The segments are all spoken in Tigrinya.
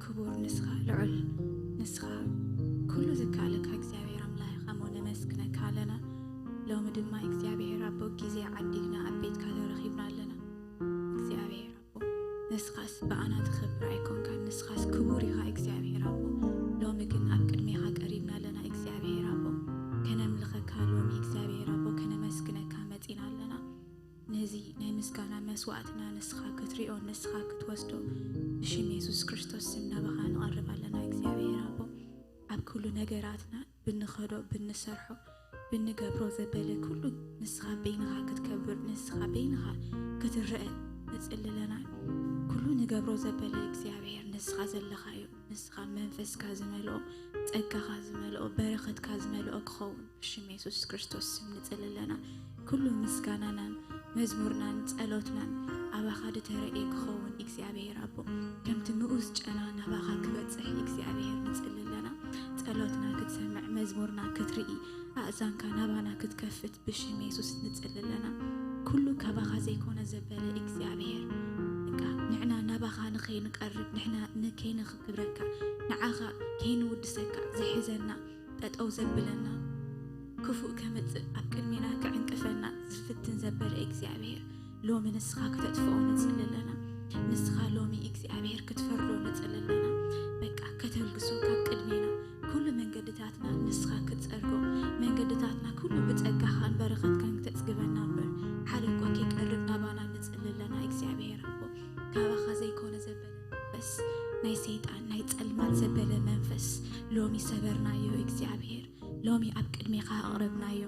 ክቡር ንስኻ ልዑል፣ ንስኻ ኩሉ ዝከኣለካ እግዚኣብሔር ኣምላኽ ኢኻ እሞ ነመስግነካ ኣለና። ሎሚ ድማ እግዚኣብሔር ኣቦ ግዜ ዓዲግና ኣብ ቤትካ ተረኺብና ኣለና። እግዚኣብሔር ኣቦ ንስኻስ ብኣና ትኸብር ኣይኮንካን፣ ንስኻስ ክቡር ኢኻ እግዚኣብሔር ኣቦ። ሎሚ ግን ኣብ ቅድሜኻ ቀሪብና ኣለና እግዚኣብሔር ኣቦ። ከነምልኸካ ሎሚ እግዚኣብሔር ኣቦ ከነመስግነካ መጺና ኣለና። ነዚ ናይ ምስጋና መስዋዕትና ንስኻ ክትሪኦ ንስኻ ክትወስዶ ብሽም የሱስ ክርስቶስ ስም ናባኻ ንቐርብ ኣለና እግዚኣብሔር ኣቦ። ኣብ ኩሉ ነገራትና ብንኸዶ ብንሰርሖ ብንገብሮ ዘበለ ኩሉ ንስኻ በይንኻ ክትከብር ንስኻ በይንኻ ክትረአ ንጽልለና። ኩሉ ንገብሮ ዘበለ እግዚኣብሔር ንስኻ ዘለኻዮ፣ ንስኻ መንፈስካ ዝመልኦ ጸጋኻ ዝመልኦ በረኸትካ ዝመልኦ ክኸውን ብሽም የሱስ ክርስቶስ ስም ንጽልለና። ኩሉ ምስጋናናን መዝሙርናን ጸሎትናን ኣባኻ ድተረእየ ክኸውን እግዚኣብሔር ኣቦ፣ ከምቲ ምኡዝ ጨና ናባኻ ክበጽሕ እግዚኣብሔር ንጽልለና። ጸሎትና ክትሰምዕ መዝሙርና ክትርኢ ኣእዛንካ ናባና ክትከፍት ብሽም የሱስ ንጽልለና። ኩሉ ካባኻ ዘይኮነ ዘበለ እግዚኣብሔር፣ በቃ ንሕና ናባኻ ንኸይንቀርብ ንሕና ንከይንኽብረካ ንዓኻ ከይንውድሰካ ዝሕዘና ጠጠው ዘብለና ክፉእ ከምጽእ ኣብ ቅድሜና ክዕንቅፈና ዝፍትን ዘበለ እግዚኣብሔር ሎሚ ንስኻ ክተጥፍኦ ንጽሊ ኣለና። ንስኻ ሎሚ እግዚኣብሔር ክትፈርዶ ንጽሊ ኣለና። በቃ ከተልግሶ ካብ ቅድሜና ኩሉ መንገድታትና ንስኻ ክትጸርጎ መንገድታትና ኩሉ ብጸጋኻን በረኸትካን ክተጽግበና እምበር ሓደ እኳ ከይቀርብ ናባና ንጽሊ ኣለና እግዚኣብሔር ኣቦ። ካባኻ ዘይኮነ ዘበለ መንፈስ ናይ ሰይጣን ናይ ጸልማት ዘበለ መንፈስ ሎሚ ሰበርናዮ እግዚኣብሔር። ሎሚ ኣብ ቅድሜኻ ኣቕረብናዮ።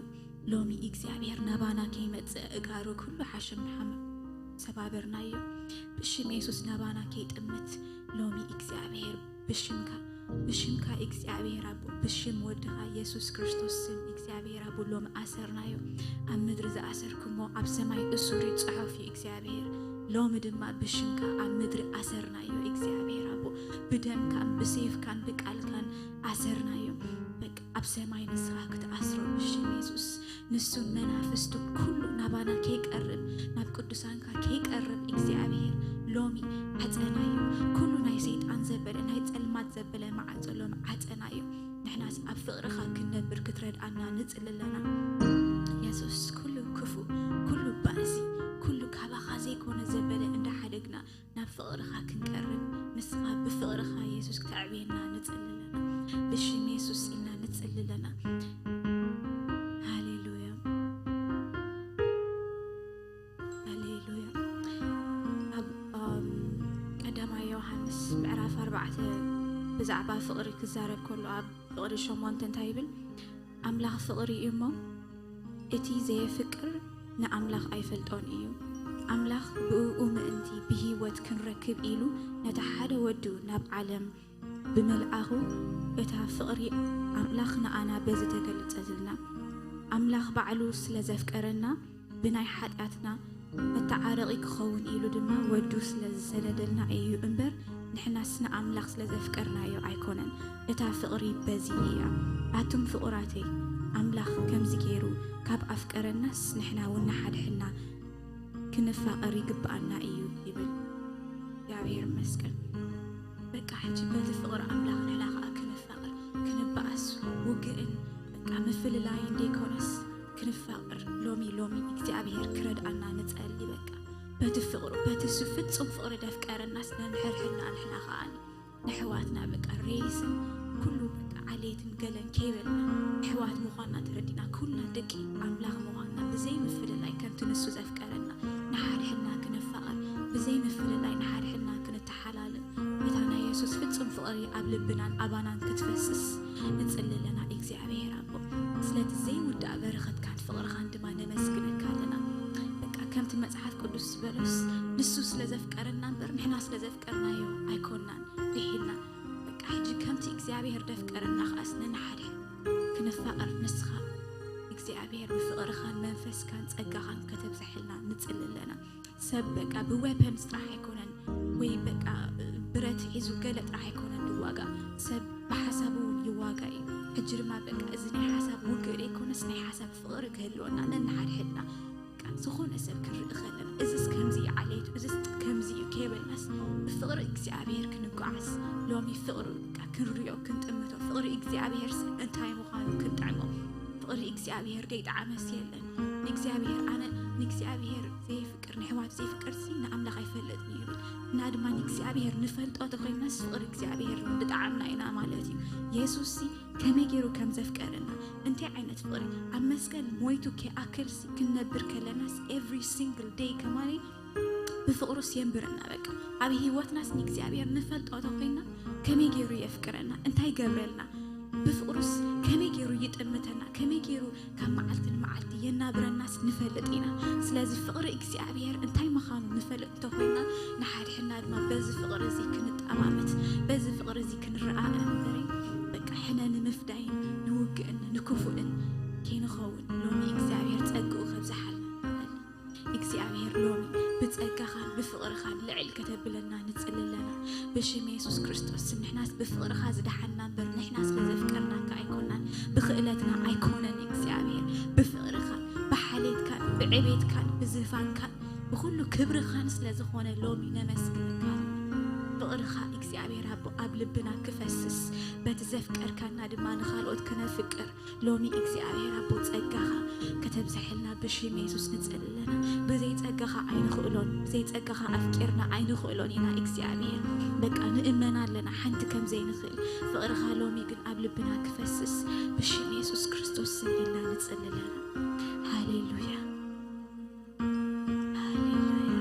ሎሚ እግዚኣብሔር ናባና ከይመጽእ እጋሩ ኩሉ ሓሸምሓም ሰባበርናዮ። ብሽም የሱስ ናባና ከይጥምት ሎሚ እግዚኣብሔር ብሽምካ ብሽምካ እግዚኣብሔር ኣቦ ብሽም ወድኻ የሱስ ክርስቶስ ስም እግዚኣብሔር ኣቦ ሎሚ ኣሰርናዮ። ኣብ ምድሪ ዝኣሰርኩሞ ኣብ ሰማይ እሱር ይጽሐፍ እዩ እግዚኣብሔር። ሎሚ ድማ ብሽምካ ኣብ ምድሪ ኣሰርናዮ እግዚኣብሔር ኣቦ ብደምካን ብሴፍካን ብቃልካን ኣሰርናዮ። በቃ ኣብ ሰማይ ንስኻ ክትኣስሮ ብሽም የሱስ ንሱን መናፍስቱ ኩሉ ናባና ከይቀርብ ናብ ቅዱሳንካ ከይቀርብ እግዚኣብሔር ሎሚ ዓጸናዮ። ኩሉ ናይ ሰይጣን ዘበለ ናይ ጸልማት ዘበለ መዓጾ ሎሚ ዓጸናዮ። ንሕናስ ኣብ ፍቕርኻ ክንነብር ክትረድኣና ንጽሊ ኣለና። የሱስ ኩሉ ክፉእ ኩሉ ባእሲ ኩሉ ካባኻ ዘይኮነ ዘበለ እንዳሓደግና ናብ ፍቕርኻ ክንቀርብ ንስኻ ብፍቕርኻ የሱስ ክተዕብየና ንጽሊ ኣለና። ብሽም የሱስ ኢልና ንጽሊ ኣለና። ሃሌሉያ ሃሌሉያ። ኣብ ቀዳማይ ዮሃንስ ምዕራፍ ኣርባዕተ ብዛዕባ ፍቕሪ ክዛረብ ከሎ ኣብ ፍቕሪ ሸሞንተ እንታይ ይብል? ኣምላኽ ፍቕሪ እዩ እሞ እቲ ዘየፍቅር ንኣምላኽ ኣይፈልጦን እዩ። ኣምላኽ ብእኡ ምእንቲ ብህይወት ክንረክብ ኢሉ ነቲ ሓደ ወዱ ናብ ዓለም ብምልኣኹ እታ ፍቕሪ ኣምላኽ ንኣና በዚ ተገለጸትና። ኣምላኽ ባዕሉ ስለ ዘፍቀረና ብናይ ሓጢኣትና መተዓረቒ ክኸውን ኢሉ ድማ ወዱ ስለ ዝሰደደልና እዩ እምበር ንሕናስ ንኣምላኽ ስለ ዘፍቀርናዮ ኣይኮነን። እታ ፍቕሪ በዚ እያ። ኣቱም ፍቑራተይ፣ ኣምላኽ ከምዚ ገይሩ ካብ ኣፍቀረናስ ንሕና እውን ንሓድሕድና ክንፋቐር ይግብኣና እዩ ይብል። እግዚኣብሔር ይመስገን። በቃ ሕጂ በቲ ፍቕሪ ኣምላኽ ንሕና ከኣ ክንፋቐር ክንበኣስ ውግእን በቃ ምፍልላይን ደይኮነስ ክንፋቐር ሎሚ ሎሚ እግዚኣብሔር ክረድኣና ንጸሊ። በቃ በቲ ፍቕሩ በቲ እሱ ፍጹም ፍቕሪ ደፍቀረናስ ነንሕርሕርና ንሕና ከኣ ነሕዋትና በቃ ሬስን ኩሉ በቃ ዓሌትን ገለን ከይበልና ኣሕዋት ምዃንና ተረዲና ኩልና ደቂ ኣምላኽ ምዃንና ብዘይ ምፍልላይ ከምቲ ንሱ ዘፍቀረና ንሓድሕድና ክንፋቐር ብዘይ ምፍልላይ ንሓድሕድና ክንተሓላለ እታ ናይ የሱስ ፍጹም ፍቕሪ ኣብ ልብናን ኣባናን ክትፈስስ ንጽሊ ኣለና እግዚኣብሔር ኣቦ። ስለቲ ዘይውዳእ በረኸትካን ፍቕርኻን ድማ ነመስግነካ ኣለና። በቃ ከምቲ መጽሓፍ ቅዱስ ዝበሎስ ንሱ ስለ ዘፍቀረና እምበር ንሕና ስለ ዘፍቀርናዮ ኣይኮንናን ድሒንና። በቃ ሕጂ ከምቲ እግዚኣብሔር ደፍቀረና ከኣስ ነንሓድሕድ ክንፋቐር ንስኻ እግዚኣብሔር ብፍቕርኻን መንፈስካን ጸጋኻን ከተብዝሐልና ንጽሊ ኣለና። ሰብ በቃ ብወፐንስ ጥራሕ ኣይኮነን ወይ በቃ ብረት ሒዙ ገለ ጥራሕ ኣይኮነን ዝዋጋ። ሰብ ብሓሳቡ እውን ይዋጋ እዩ። ሕጂ ድማ በቃ እዚ ናይ ሓሳብ ውግእ ዘይኮነስ ናይ ሓሳብ ፍቕሪ ክህልወና ነንሓድሕድና በቃ ዝኾነ ሰብ ክንርኢ ከለና፣ እዝስ ከምዚ እዩ ዓሌቱ፣ እዝስ ከምዚ እዩ ከይበልናስ፣ ብፍቕሪ እግዚኣብሔር ክንጓዓዝ፣ ሎሚ ፍቕሪ በቃ ክንሪኦ፣ ክንጥምቶ። ፍቕሪ እግዚኣብሔርስ እንታይ ምዃኑ ክንጥዕሞ። ፍቕሪ እግዚኣብሔር ዘይጠዓመስ የለን። ንእግዚኣብሔር፣ ኣነ ንእግዚኣብሔር ዘይፍቅር፣ ንሕዋቱ ዘይፍቅርሲ ንኣምላኽ ኣይፈልጥን እዩ ይብል። እና ድማ ንእግዚኣብሔር ንፈልጦ ተኾይናስ ፍቕሪ እግዚኣብሔር ንጠዓምና ኢና ማለት እዩ። የሱስሲ ከመይ ገይሩ ከም ዘፍቀረና፣ እንታይ ዓይነት ፍቕሪ፣ ኣብ መስቀል ሞይቱ ከይኣክልሲ ክንነብር ከለናስ every single day ከማን ብፍቕሩስ የንብረና። በቃ ኣብ ህይወትናስ ንእግዚኣብሔር ንፈልጦ ተኾይና ከመይ ገይሩ የፍቅረና፣ እንታይ ገብረልና፣ ብፍቕሩስ ከመይ ገይሩ ይጥምተና፣ ከመይ ገይሩ ካብ መዓልቲ ንመዓልቲ የናብረናስ ንፈልጥ ኢና። ስለዚ ፍቕሪ እግዚኣብሔር እንታይ ምዃኑ ንፈልጥ እንተኾይና፣ ንሓድሕድና ድማ በዚ ፍቕሪ እዚ ክንጠማመት፣ በዚ ፍቕሪ እዚ ክንረኣ እምበሪ፣ በቃ ሕነ ንምፍዳይን ንውግእን ንክፉእን ከይንኸውን ሎሚ እግዚኣብሔር ጸግኡ ከብዝሓልና ንጸሊ። እግዚኣብሔር ሎሚ ብጸጋኻን ብፍቕርኻን ልዕል ከተብለና ንጽሊ ኣለና። ብሽም የሱስ ክርስቶስ ስም ንሕናስ ብፍቕርኻ ዝደሓንና እምበር ንሕና ስለ ዘፍቀርናካ ኣይኮናን፣ ብኽእለትና ኣይኮነን። እግዚኣብሔር ብፍቕርኻን ብሓልየትካን ብዕቤትካን ብዝፋንካን ብኹሉ ክብርኻን ስለ ዝኾነ ሎሚ ነመስግነካ። ፍቕርኻ እግዚኣብሔር ኣቦ ኣብ ልብና ክፈስስ፣ በቲ ዘፍቀርካና ድማ ንኻልኦት ክነፍቅር ሎሚ እግዚኣብሔር ኣቦ ጸጋኻ ከተብዝሐልና ብሽም የሱስ ንጽሊ ኣለና። ብዘይ ጸጋኻ ኣይንኽእሎን፣ ብዘይ ጸጋኻ ኣፍቂርና ኣይንኽእሎን ኢና እግዚኣብሔር። በቃ ንእመን ኣለና ሓንቲ ከም ዘይንኽእል። ፍቕርኻ ሎሚ ግን ኣብ ልብና ክፈስስ ብሽም የሱስ ክርስቶስ ስም ኢልና ንጽሊ ኣለና። ሃሌሉያ። ሃሌሉያ።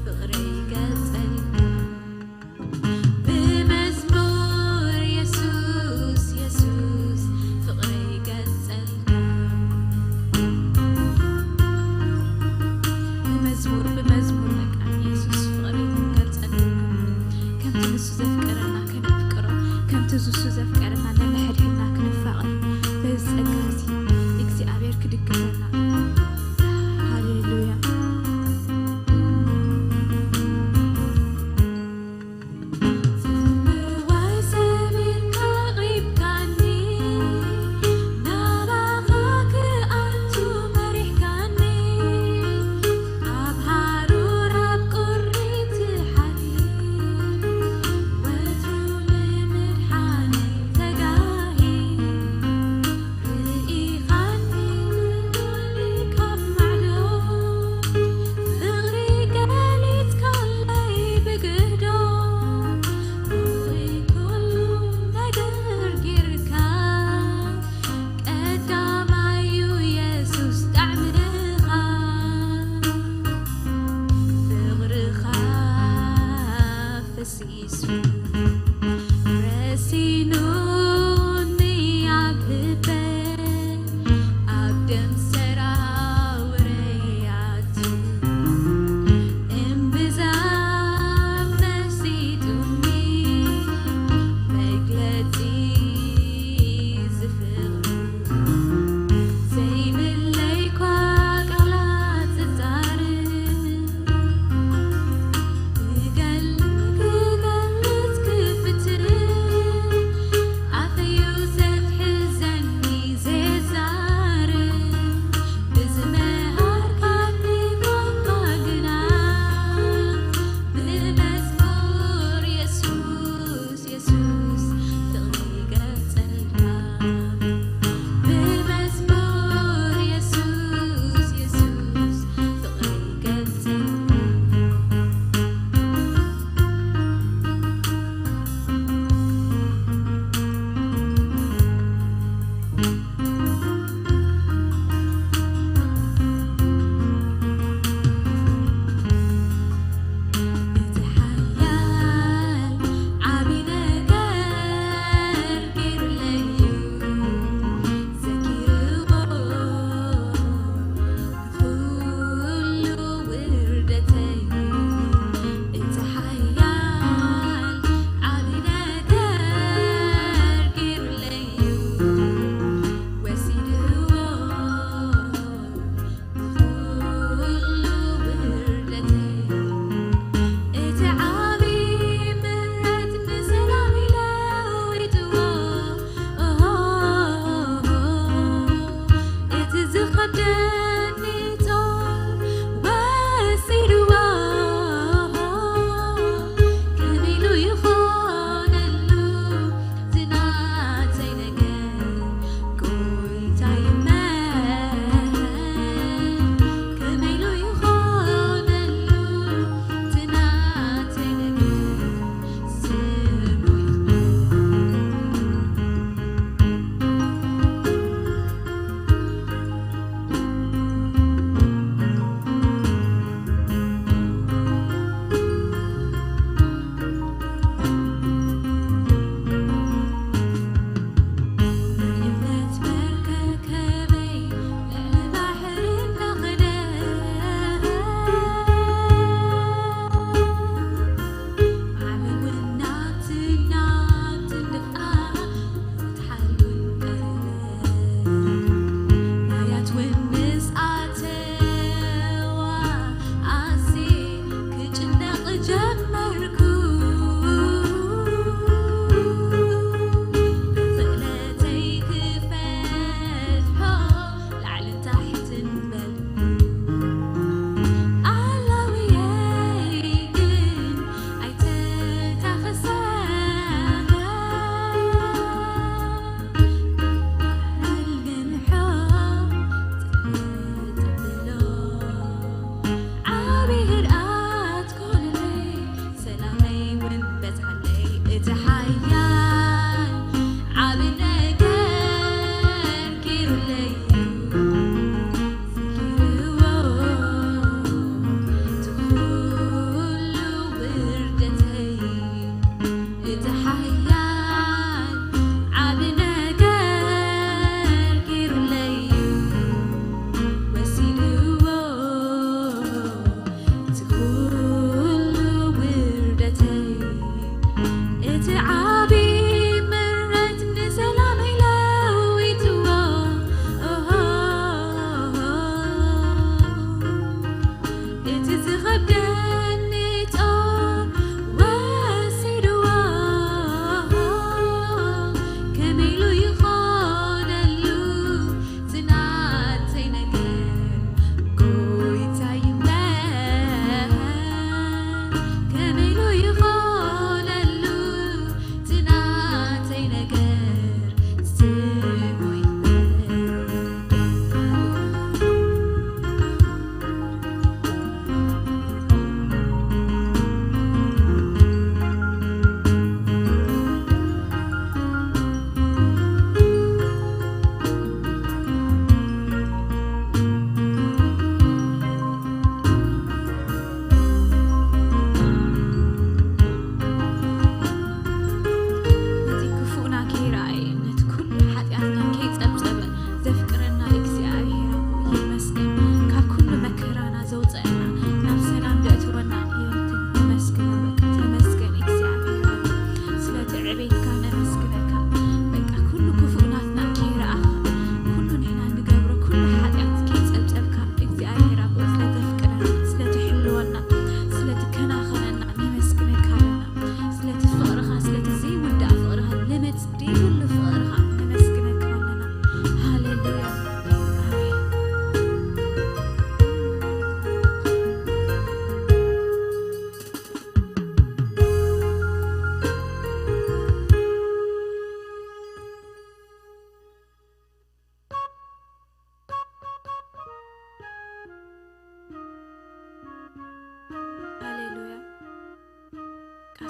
ፍቕረይ ገልጸልካ ብመዝሙር የሱስ፣ የሱስ ፍቕረይ ገልጸልካ። ብመዝሙር፣ ብመዝሙር በቃ የሱስ ፍቕረይ ክንገልጸልካ። ከምቲ ንሱ ዘፍቀረና ከነፍቅሮ፣ ከምቲ ንሱ ዘፍቀረና ነንሕድሕድና ክንፋቐር በዚ ጸጋ እዚ እግዚኣብሔር ክድግፈና። ሃሌሉያ። ጽምዋይ ሰቢርካ ኣቕሪብካኒ፣ ናባኻ ክኣቱ መሪሕካኒ፣ ኣብ ሃሩር ኣብ ቁሪ ትሓልፍ፣ ወትሩ ንምድሓነይ ተገ-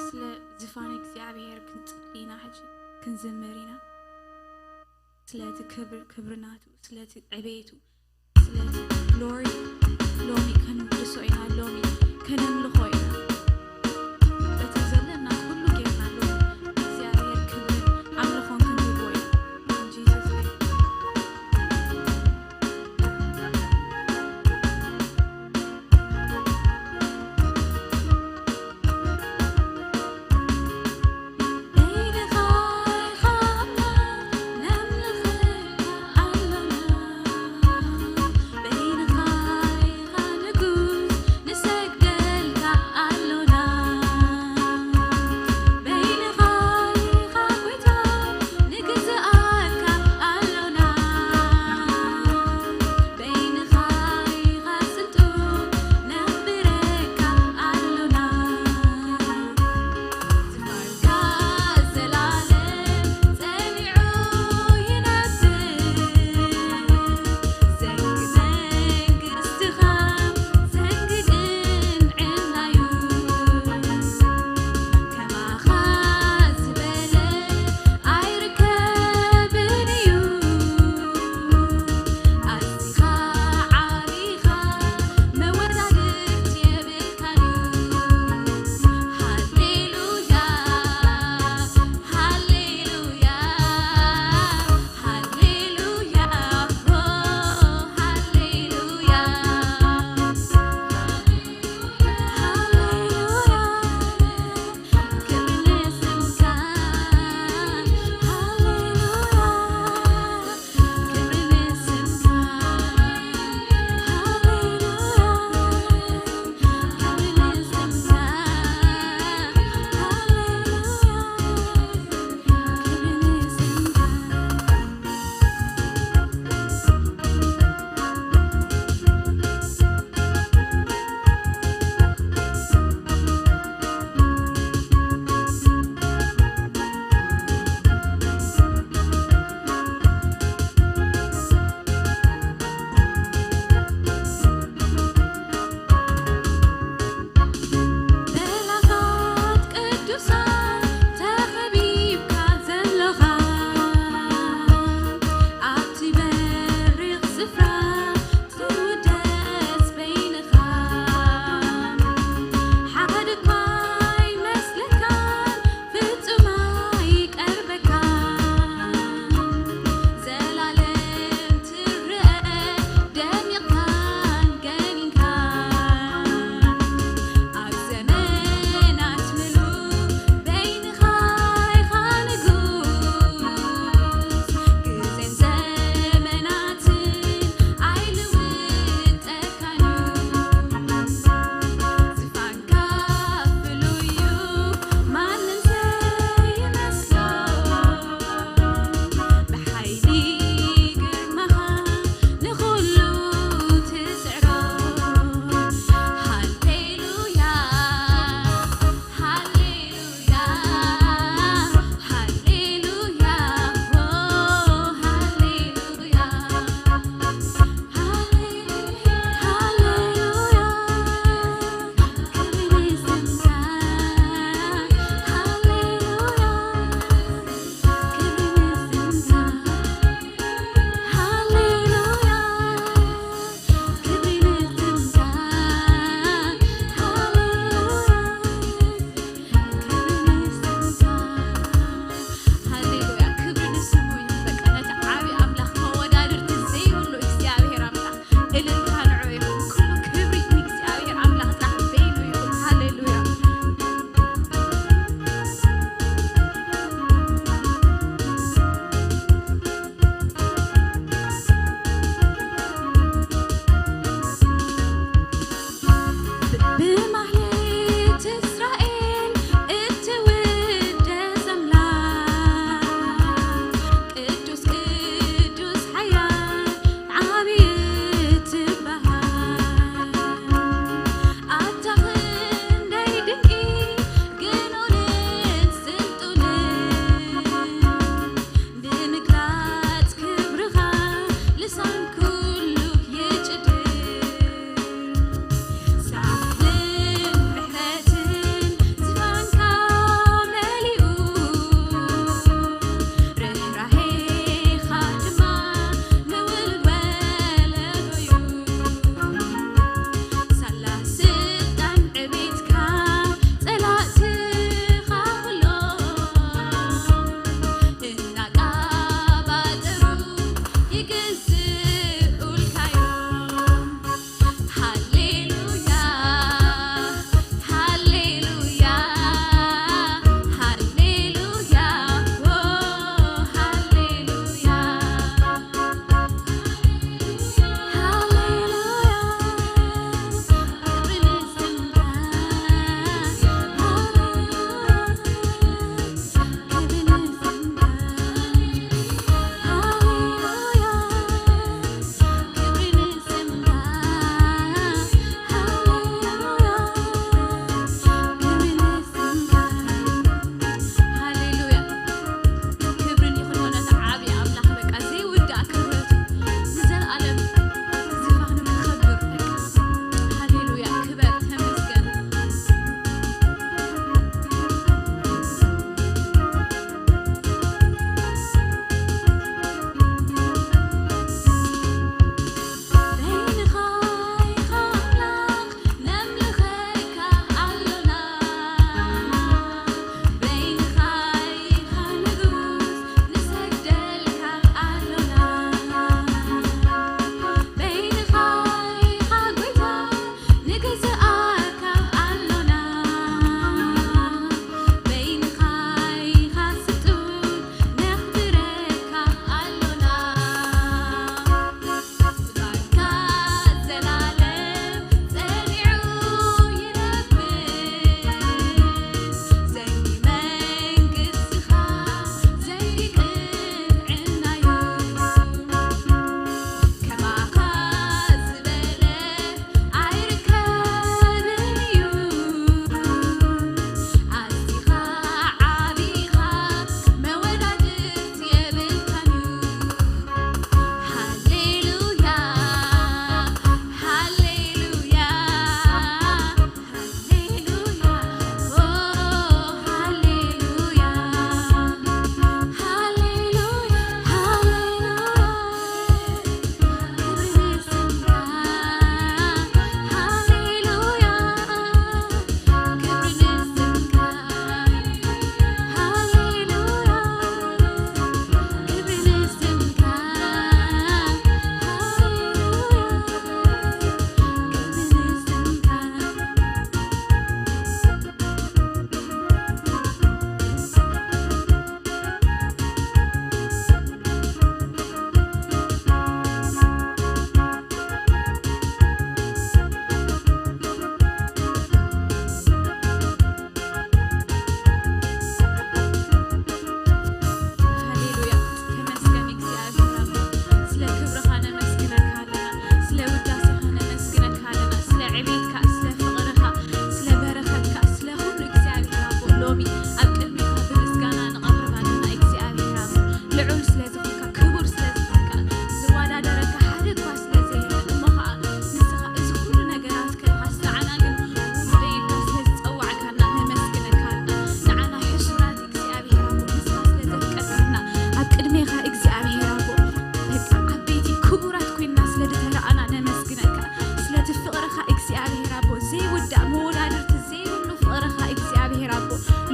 ስለ ዝፋን እግዚኣብሔር ክንጽሊ ኢና፣ ሕጂ ክንዝምር ኢና። ስለቲ ክብር ክብርናቱ፣ ስለቲ ዕቤቱ፣ ስለቲ ግሎሪ ሎሚ ከንውድሶ ኢና፣ ሎሚ ከነምልኾ ኢና። በቲ ዘለና ኩሉ ጌርና ሎሚ እግዚኣብሔር ክብርን ኣምልኾን ክንህቦ ኢና። In Jesus' name.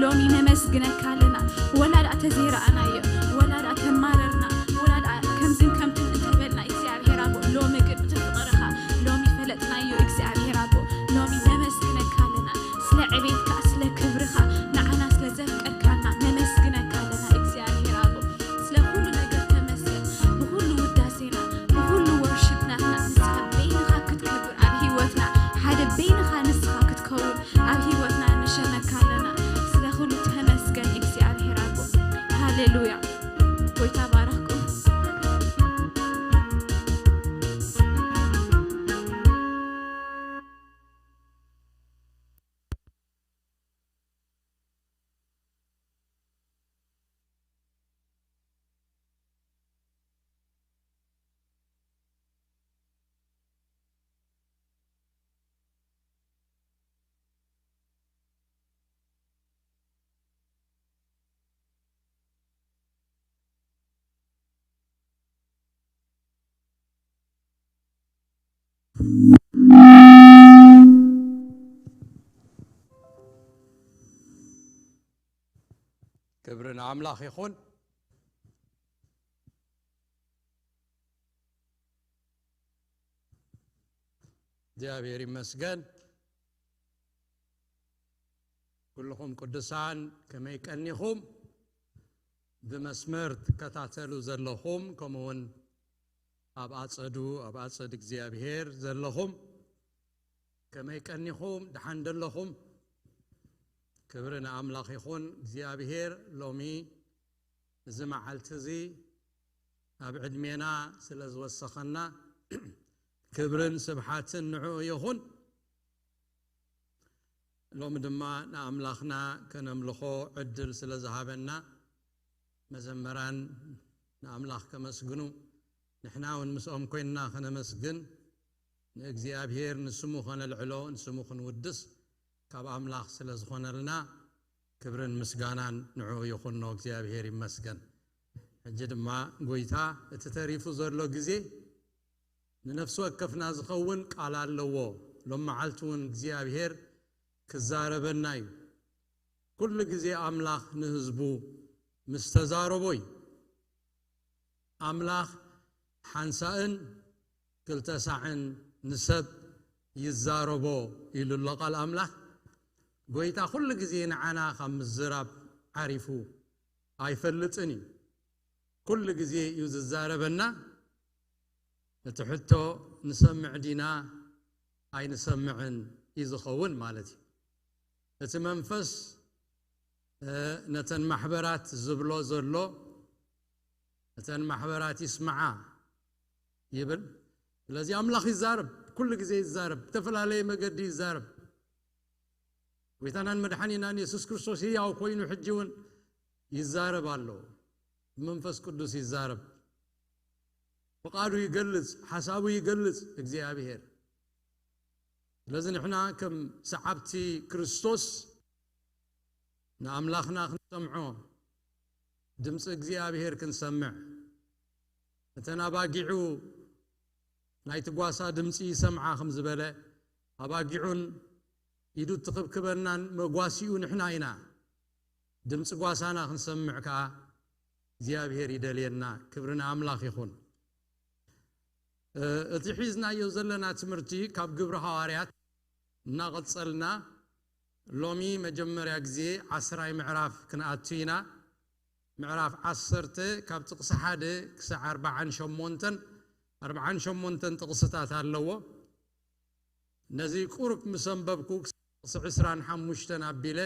ሎሚ ነመስግነካ ኣለና። ወላ ደኣ ተዘይረኣናዮ፣ ወላ ደኣ ተማረርና፣ ወላ ደኣ ከምዝን ከምትን እንተበልና እግዚኣብሔር ኣቦ፣ ሎሚ ግን እቲ ፍቕርኻ፣ ሎሚ ፈለጥናዮ እግዚኣብሔር ኣቦ፣ ሎሚ ነመስግነካ ኣለና። ስለ ዕቤትካ፣ ስለ ክብርኻ፣ ንዓና ስለ ዘፍቀርካና ነመስግነካ ኣለና እግዚኣብሔር ኣቦ። ስለ ኩሉ ነገር ተመስገን። ብኹሉ ውዳሴና፣ ብኹሉ ወርሽፕ ናትና ንስኻ በይንኻ ክትከብር ኣብ ህይወትና፣ ሓደ በይንኻ ንስኻ ክትከውን ኣብ ህይወትና ንሸመካ ኣለና። ስለ ኩሉ ተመስገን እግዚኣብሔር ኣቦ። ሃሌሉያ። ጎይታ ባረኽኩም። ክብሪ ንኣምላኽ ይኹን። እግዚኣብሔር ይመስገን። ኩልኹም ቅዱሳን ከመይ ቀኒኹም? ብመስመር ትከታተሉ ዘለኹም፣ ከምኡውን ኣብ ኣጸዱ፣ ኣብ ኣጸድ እግዚኣብሔር ዘለኹም፣ ከመይ ቀኒኹም? ደሓን ደለኹም? ክብሪ ንኣምላኽ ይኹን። እግዚኣብሔር ሎሚ እዚ መዓልቲ እዚ ኣብ ዕድሜና ስለ ዝወሰኸና፣ ክብርን ስብሓትን ንዕኡ ይኹን። ሎሚ ድማ ንኣምላኽና ከነምልኾ ዕድል ስለ ዝሃበና፣ መዘመራን ንኣምላኽ ከመስግኑ፣ ንሕና እውን ምስኦም ኮይንና ከነመስግን፣ ንእግዚኣብሔር ንስሙ ከነልዕሎ፣ ንስሙ ክንውድስ ካብ ኣምላኽ ስለ ዝኾነልና፣ ክብርን ምስጋናን ንዕኡ ይኹኖ። እግዚኣብሔር ይመስገን። ሕጂ ድማ ጎይታ እቲ ተሪፉ ዘሎ ግዜ ንነፍሲ ወከፍና ዝኸውን ቃል ኣለዎ። ሎም መዓልቲ እውን እግዚኣብሔር ክዛረበና እዩ። ኩሉ ግዜ ኣምላኽ ንህዝቡ ምስ ተዛረቦ እዩ። ኣምላኽ ሓንሳእን ክልተ ሳዕን ንሰብ ይዛረቦ ኢሉ ኣሎ ቃል ኣምላኽ። ጎይታ ኩሉ ግዜ ንዓና ካብ ምዝራብ ዓሪፉ ኣይፈልጥን እዩ። ኩሉ ግዜ እዩ ዝዛረበና። እቲ ሕቶ ንሰምዕ ዲና ኣይንሰምዕን እዩ ዝኸውን ማለት እዩ። እቲ መንፈስ ነተን ማሕበራት ዝብሎ ዘሎ እተን ማሕበራት ይስምዓ ይብል። ስለዚ ኣምላኽ ይዛረብ፣ ኩሉ ግዜ ይዛረብ፣ ብተፈላለየ መገዲ ይዛረብ። ጎይታናን መድሓኒናን የሱስ ክርስቶስ ህያው ኮይኑ ሕጂ እውን ይዛረብ ኣሎ። ብመንፈስ ቅዱስ ይዛረብ፣ ፍቓዱ ይገልጽ፣ ሓሳቡ ይገልጽ እግዚኣብሔር። ስለዚ ንሕና ከም ሰዓብቲ ክርስቶስ ንኣምላኽና ክንሰምዖ፣ ድምፂ እግዚኣብሔር ክንሰምዕ፣ እተን ኣባጊዑ ናይቲ ጓሳ ድምፂ ይሰምዓ ከም ዝበለ፣ ኣባጊዑን ኢዱ እትኽብክበናን መጓሲኡ ንሕና ኢና። ድምፂ ጓሳና ክንሰምዕ ከዓ እግዚኣብሔር ይደልየና። ክብሪ ንኣምላኽ ይኹን። እቲ ሒዝናዮ ዘለና ትምህርቲ ካብ ግብሪ ሃዋርያት እናቐጸልና፣ ሎሚ መጀመርያ ግዜ ዓስራይ ምዕራፍ ክንኣቱ ኢና። ምዕራፍ ዓሰርተ ካብ ጥቕሲ ሓደ ክሳዕ ኣርብዓን ሸሞንተን፣ ኣርብዓን ሸሞንተን ጥቕስታት ኣለዎ። ነዚ ቁሩብ ምስ ኣንበብኩ፣ ክሳዕ ጥቕሲ ዕስራን ሓሙሽተን ኣቢለ፣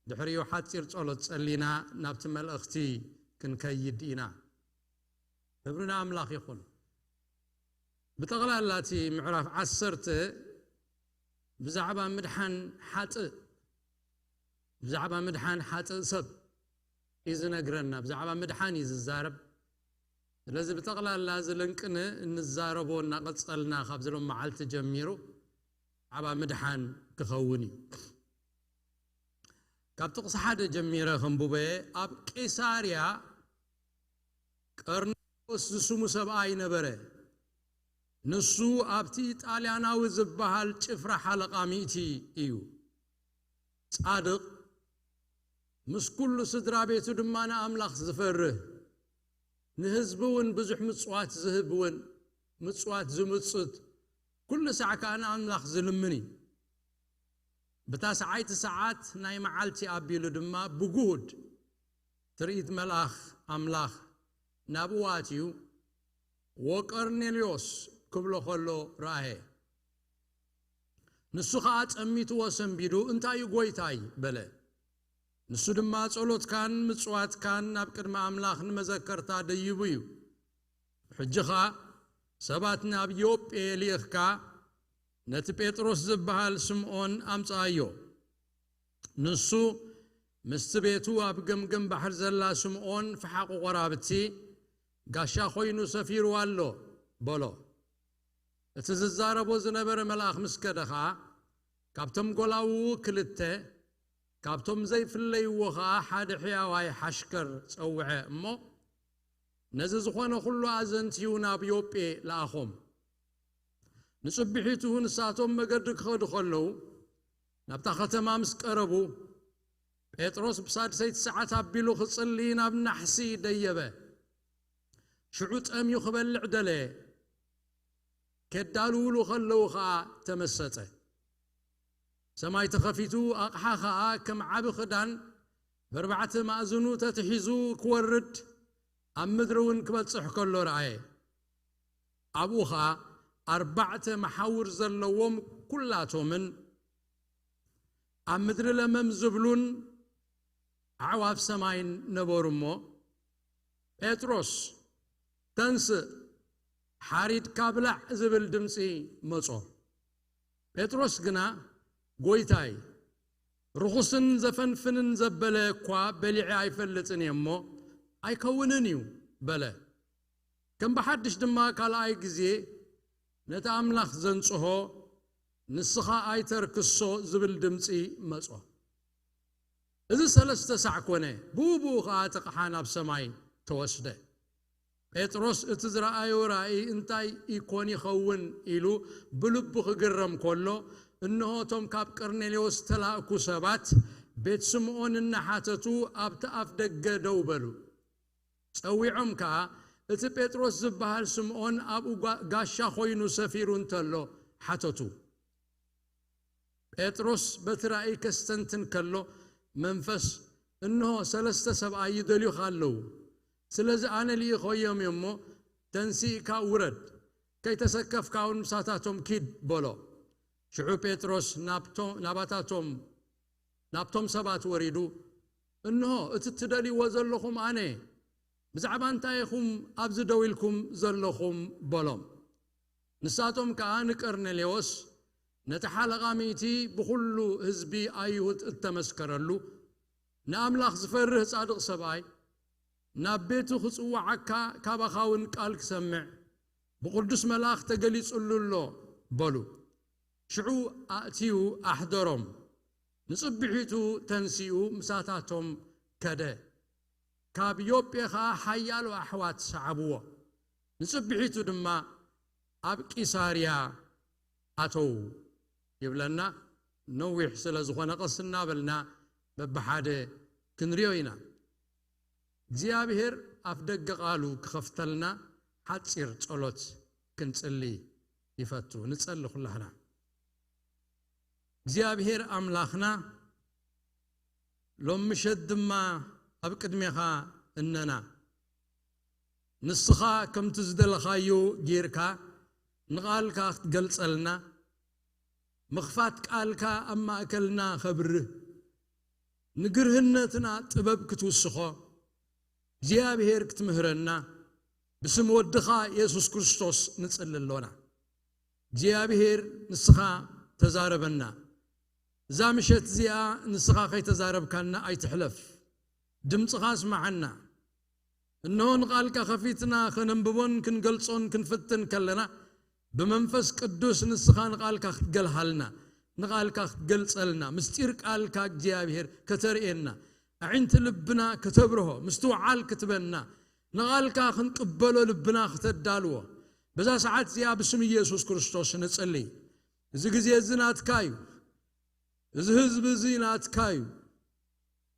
ድሕሪኡ ሓጺር ጸሎት ጸሊና ናብቲ መልእኽቲ ክንከይድ ኢና። ክብሪ ንኣምላኽ ይኹን። ብጠቕላላ እቲ ምዕራፍ ዓሰርተ ብዛዕባ ምድሓን ሓጥእ፣ ብዛዕባ ምድሓን ሓጥእ ሰብ እዩ ዝነግረና፣ ብዛዕባ ምድሓን እዩ ዝዛረብ። ስለዚ ብጠቕላላ እዚ ልንቅነ እንዛረቦ እናቐጸልና ካብዚ ሎም መዓልቲ ጀሚሩ ብዛዕባ ምድሓን ክኸውን እዩ። ካብ ጥቕሲ ሓደ ጀሚረ ከንብቦ እየ። ኣብ ቄሳርያ ቀርኔዎስ ዝስሙ ሰብኣይ ነበረ። ንሱ ኣብቲ ጣልያናዊ ዝበሃል ጭፍራ ሓለቓ ሚእቲ እዩ። ጻድቕ፣ ምስ ኩሉ ስድራ ቤቱ ድማ ንኣምላኽ ዝፈርህ፣ ንህዝቢ እውን ብዙሕ ምጽዋት ዝህብ እውን፣ ምጽዋት ዝምጽት፣ ኩሉ ሳዕ ከኣ ንኣምላኽ ዝልምን እዩ። ብታስዓይቲ ሰዓት ናይ መዓልቲ ኣቢሉ ድማ ብግሁድ ትርኢት መልኣኽ ኣምላኽ ናብኡ ኣትዩ፣ "ወቀርኔልዮስ" ክብሎ ከሎ ረኣየ። ንሱ ኸኣ ጸሚትዎ ሰንቢዱ፣ "እንታይ እዩ ጐይታይ?" በለ። ንሱ ድማ፣ "ጸሎትካን ምጽዋትካን ናብ ቅድሚ ኣምላኽ ንመዘከርታ ደይቡ እዩ። ሕጂ ኸኣ ሰባት ናብ ዮጴ ልኢኽካ ነቲ ጴጥሮስ ዝበሃል ስምዖን ኣምጽኣዮ። ንሱ ምስቲ ቤቱ ኣብ ገምገም ባሕሪ ዘላ ስምዖን ፈሓቑ ቖራብቲ ጋሻ ኾይኑ ሰፊርዋ ኣሎ" በሎ። እቲ ዝዛረቦ ዝነበረ መልኣኽ ምስ ከደ ኸኣ፣ ካብቶም ጐላውኡ ክልተ፣ ካብቶም ዘይፍለይዎ ኸኣ ሓደ ሕያዋይ ሓሽከር ጸውዐ እሞ፣ ነዚ ዝኾነ ኹሉ ኣዘንትዩ ናብ ዮጴ ለኣኾም። ንጽብሒቱ ንሳቶም መገዲ ክኸዱ ኸለዉ፣ ናብታ ኸተማ ምስ ቀረቡ፣ ጴጥሮስ ብሳድሰይቲ ሰዓት ኣቢሉ ክጽሊ ናብ ናሕሲ ደየበ። ሽዑ ጠምዩ ክበልዕ ደለየ። ኬዳልውሉ ኸለዉ ኸኣ ተመሰጠ። ሰማይ ተኸፊቱ፣ ኣቕሓ ኸኣ ከም ዓቢ ክዳን በርባዕተ ማእዝኑ ተትሒዙ ክወርድ፣ ኣብ ምድሪ እውን ክበጽሕ ከሎ ረኣየ። ኣብኡ ኸኣ ኣርባዕተ መሓውር ዘለዎም ኩላቶምን ኣብ ምድሪ ለመም ዝብሉን ኣዕዋፍ ሰማይን ነበሩ እሞ፣ "ጴጥሮስ፣ ተንስእ፣ ሓሪድካ ብላዕ" ዝብል ድምጺ መጾ። ጴጥሮስ ግና፣ "ጐይታይ፣ ርኹስን ዘፈንፍንን ዘበለ እኳ በሊዐ ኣይፈልጥን እየ እሞ፣ ኣይከውንን እዩ" በለ። ከም ብሓድሽ ድማ ካልኣይ ግዜ ነቲ ኣምላኽ ዘንጽሆ፣ "ንስኻ ኣይተርክሶ" ዝብል ድምጺ መጾ። እዚ ሰለስተ ሳዕ ኮነ፣ ብኡ ብኡ ኸኣ እቲ ኣቕሓ ናብ ሰማይ ተወስደ። ጴጥሮስ እቲ ዝረኣዮ ራእይ እንታይ ይኮን ይኸውን ኢሉ ብልቡ ክግረም ከሎ፣ እንሆ እቶም ካብ ቀርኔሌዎስ ዝተላእኩ ሰባት ቤት ስምዖን እናሓተቱ ኣብቲ ኣፍ ደገ ደው በሉ። ጸዊዖም ከኣ እቲ ጴጥሮስ ዝበሃል ስምዖን ኣብኡ ጋ-፣ ጋሻ ኮይኑ ሰፊሩ እንተሎ ሓተቱ። ጴጥሮስ በቲ ራእይ ከስተንትን ከሎ፣ መንፈስ፣ "እንሆ ሰለስተ ሰብኣይ ይደልዩኻ ኣለዉ። ስለዚ ኣነ ልኢኾዮም እየ እሞ፣ ተንሲእካ ውረድ፣ ከይተሰከፍካ እውን ምሳታቶም ኪድ" በሎ። ሽዑ ጴጥሮስ ናብቶ-፣ ናባታቶም፣ ናብቶም ሰባት ወሪዱ፣ "እንሆ እቲ እትደልይዎ ዘለኹም ኣነ እየ። ብዛዕባ እንታይ ኢኹም ኣብዚ ደው ኢልኩም ዘለኹም?" በሎም። ንሳቶም ከኣ ንቀርኔሌዎስ፣ ነቲ ሓለቓ ሚእቲ ብኹሉ ህዝቢ ኣይሁድ እተመስከረሉ፣ ንኣምላኽ ዝፈርህ ጻድቕ ሰብኣይ፣ ናብ ቤቱ ክጽውዓካ ካባኻ እውን ቃል ክሰምዕ ብቕዱስ መልኣኽ ተገሊጹሉ ኣሎ በሉ። ሽዑ ኣእትዩ ኣሕደሮም። ንጽብሒቱ ተንሲኡ ምሳታቶም ከደ። ካብ ዮጴ ኸኣ ሓያሎ ኣሕዋት ሰዓብዎ። ንጽብሒቱ ድማ ኣብ ቂሳርያ ኣተዉ ይብለና። ነዊሕ ስለ ዝኾነ ቀስ እናበልና በብሓደ ክንሪኦ ኢና። እግዚኣብሔር ኣፍ ደገ ቃሉ ክኸፍተልና ሓጺር ጸሎት ክንጽሊ ይፈቱ። ንጸሊ ኩላህና። እግዚኣብሔር ኣምላኽና፣ ሎም ምሸት ድማ ኣብ ቅድሜኻ እነና። ንስኻ ከምቲ ዝደለኻዮ ጌርካ ንቓልካ ክትገልጸልና፣ ምኽፋት ቃልካ ኣብ ማእከልና ኸብርህ፣ ንግርህነትና ጥበብ ክትውስኾ እግዚኣብሔር ክትምህረና ብስም ወድኻ የሱስ ክርስቶስ ንጽሊ ኣሎና። እግዚኣብሔር ንስኻ ተዛረበና። እዛ ምሸት እዚኣ ንስኻ ከይተዛረብካና ኣይትሕለፍ። ድምፅኻ ኣስምዓና። እንሆ ንቓልካ ከፊትና ከነንብቦን ክንገልጾን ክንፍትን ከለና፣ ብመንፈስ ቅዱስ ንስኻ ንቓልካ ክትገልሃልና፣ ንቓልካ ክትገልጸልና፣ ምስጢር ቃልካ እግዚኣብሔር ከተርእየና፣ ኣዒንቲ ልብና ከተብርሆ፣ ምስትውዓል ክትበና፣ ንቓልካ ክንቅበሎ ልብና ክተዳልዎ፣ በዛ ሰዓት እዚኣ ብስም ኢየሱስ ክርስቶስ ንጽሊ። እዚ ግዜ እዚ ናትካ እዩ። እዚ ህዝቢ እዚ ናትካ እዩ።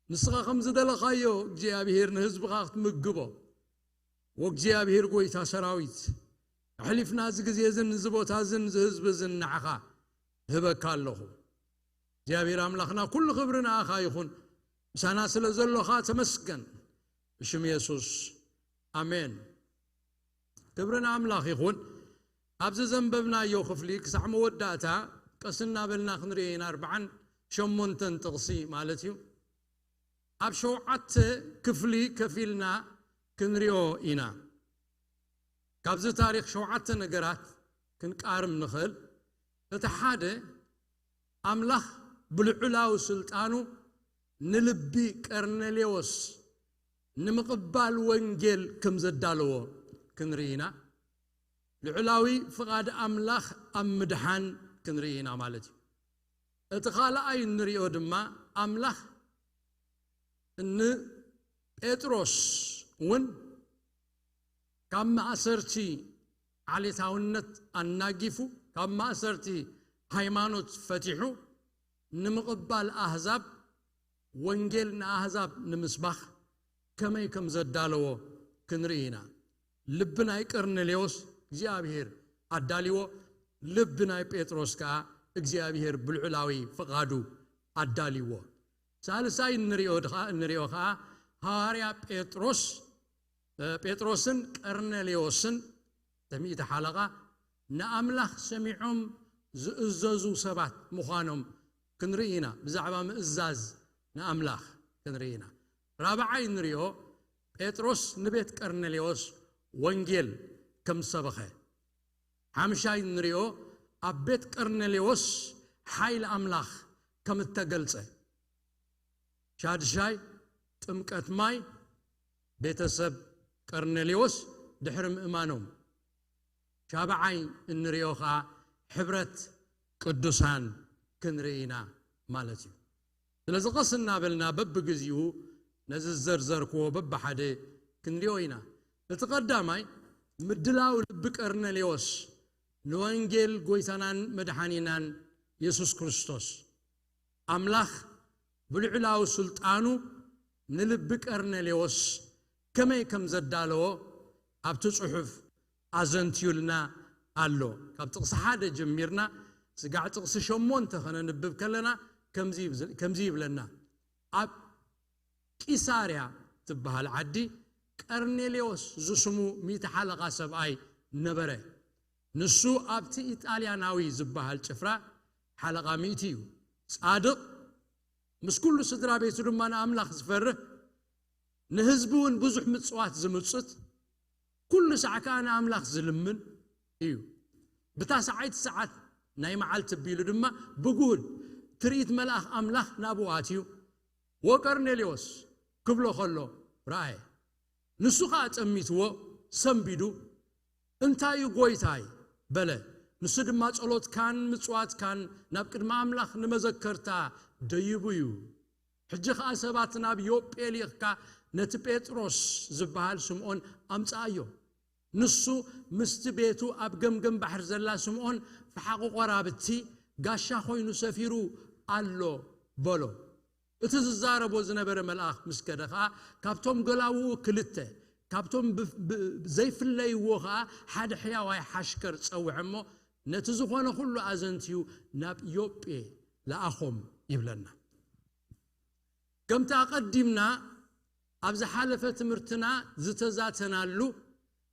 ንስኻ ከም ዝደለኻዮ እግዚኣብሔር ንህዝብኻ ክትምግቦ፣ ወእግዚኣብሔር ጐይታ ሰራዊት፣ ኣሕሊፍና እዚ ግዜ እዝን እዚ ቦታ እዝን እዚ ህዝቢ እዝን ንዓኻ እህበካ ኣለኹ። እግዚኣብሔር ኣምላኽና፣ ኩሉ ክብሪ ንኣኻ ይኹን። ምሳና ስለ ዘሎኻ ተመስገን። ብሽም የሱስ፣ ኣሜን። ክብሪ ንኣምላኽ ይኹን። ኣብዚ ዘንበብናዮ ክፍሊ ክሳዕ መወዳእታ ቀስ እናበልና ክንርእዮ ኢና። ኣርብዓን ሸሞንተን ጥቕሲ ማለት እዩ። ኣብ ሸውዓተ ክፍሊ ከፊልና ክንሪኦ ኢና። ካብዚ ታሪኽ ሸውዓተ ነገራት ክንቃርም ንኽእል። እቲ ሓደ፣ ኣምላኽ ብልዑላዊ ስልጣኑ ንልቢ ቀርኔሌዎስ ንምቕባል ወንጌል ከም ዘዳለዎ ክንርኢ ኢና። ልዑላዊ ፍቓድ ኣምላኽ ኣብ ምድሓን ክንርኢ ኢና ማለት እዩ። እቲ ካልኣይ እንሪኦ ድማ፣ ኣምላኽ ንጴጥሮስ እውን ካብ ማእሰርቲ ዓሌታውነት ኣናጊፉ፣ ካብ ማእሰርቲ ሃይማኖት ፈቲሑ፣ ንምቕባል ኣህዛብ፣ ወንጌል ንኣህዛብ ንምስባኽ ከመይ ከም ዘዳለዎ ክንርኢ ኢና። ልቢ ናይ ቀርኔሌዎስ እግዚኣብሔር ኣዳልዎ፣ ልቢ ናይ ጴጥሮስ ከኣ እግዚኣብሔር ብልዑላዊ ፍቓዱ ኣዳልዎ። ሳልሳይ እንሪኦ ድኻ-፣ እንሪኦ ከኣ ሃዋርያ ጴጥሮስ፣ እ፣ ጴጥሮስን ቀርኔሌዎስን፣ እቲ ሚእቲ ሓለቓ፣ ንኣምላኽ ሰሚዖም ዝእዘዙ ሰባት ምዃኖም ክንርኢ ኢና። ብዛዕባ ምእዛዝ ንኣምላኽ ክንርኢ ኢና። ራብዓይ እንሪኦ፣ ጴጥሮስ ንቤት ቀርኔሌዎስ ወንጌል ከም ዝሰበኸ። ሓምሻይ እንሪኦ፣ ኣብ ቤት ቀርኔሌዎስ ሓይሊ ኣምላኽ ከም እተገልጸ። ሻድሻይ፣ ጥምቀት ማይ ቤተሰብ ቀርኔሌዎስ ድሕሪ ምእማኖም። ሻብዓይ እንሪኦ ኸኣ፣ ሕብረት ቅዱሳን ክንርኢ ኢና ማለት እዩ። ስለዚ ቀስ እናበልና በብግዜኡ ነዚ ዝዘርዘርክዎ በብሓደ ክንሪኦ ኢና። እቲ ቀዳማይ፣ ምድላው ልቢ ቀርኔሌዎስ ንወንጌል ጐይታናን መድሓኒናን የሱስ ክርስቶስ። ኣምላኽ ብልዑላዊ ስልጣኑ ንልቢ ቀርኔሌዎስ ከመይ ከም ዘዳለዎ ኣብቲ ጽሑፍ ኣዘንትዩልና ኣሎ። ካብ ጥቕሲ ሓደ ጀሚርና ስጋዕ ጥቕሲ ሸሞንተ ከነንብብ ከለና ከምዚ ይብዝ-፣ ከምዚ ይብለና። ኣብ ቂሳርያ ትበሃል ዓዲ ቀርኔሌዎስ ዝስሙ ሚእቲ ሓለቓ ሰብኣይ ነበረ። ንሱ ኣብቲ ኢጣልያናዊ ዝበሃል ጭፍራ ሓለቓ ሚእቲ እዩ። ጻድቕ፣ ምስ ኩሉ ስድራ ቤቱ ድማ ንኣምላኽ ዝፈርህ፣ ንህዝቢ እውን ብዙሕ ምጽዋት ዝምጽት፣ ኩሉ ሳዕ ከኣ ንኣምላኽ ዝልምን እዩ። ብታ ሰዓይቲ ሰዓት ናይ መዓልቲ ኣቢሉ ድማ ብጉህል ትርኢት መልኣኽ ኣምላኽ ናብኡ ኣትዩ፣ "ወቀርኔሌዎስ" ክብሎ ከሎ ረኣየ። ንሱ ኸኣ ጠሚትዎ ሰንቢዱ፣ "እንታይ እዩ ጐይታይ?" በለ። ንሱ ድማ፣ "ጸሎትካን ምጽዋትካን ናብ ቅድሚ ኣምላኽ ንመዘከርታ ደይቡ እዩ። ሕጂ ኸኣ ሰባት ናብ ዮጴ ልኢኽካ ነቲ ጴጥሮስ ዝበሃል ስምዖን ኣምጽኣዮ። ንሱ ምስቲ ቤቱ ኣብ ገምገም ባሕሪ ዘላ ስምዖን ፈሓቑ ቈራብቲ ጋሻ ኾይኑ ሰፊሩ ኣሎ" በሎ። እቲ ዝዛረቦ ዝነበረ መልኣኽ ምስ ከደ ኸኣ፣ ካብቶም ገላውኡ ክልተ፣ ካብቶም ብ-፣ ብ-፣ ዘይፍለይዎ ኸኣ ሓደ ሕያዋይ ሓሽከር ጸውዐ እሞ፣ ነቲ ዝኾነ ኹሉ ኣዘንትዩ ናብ ዮጴ ለኣኾም ይብለና። ከምቲ ኣቐዲምና ኣብ ዝሓለፈ ትምህርትና ዝተዛተናሉ፣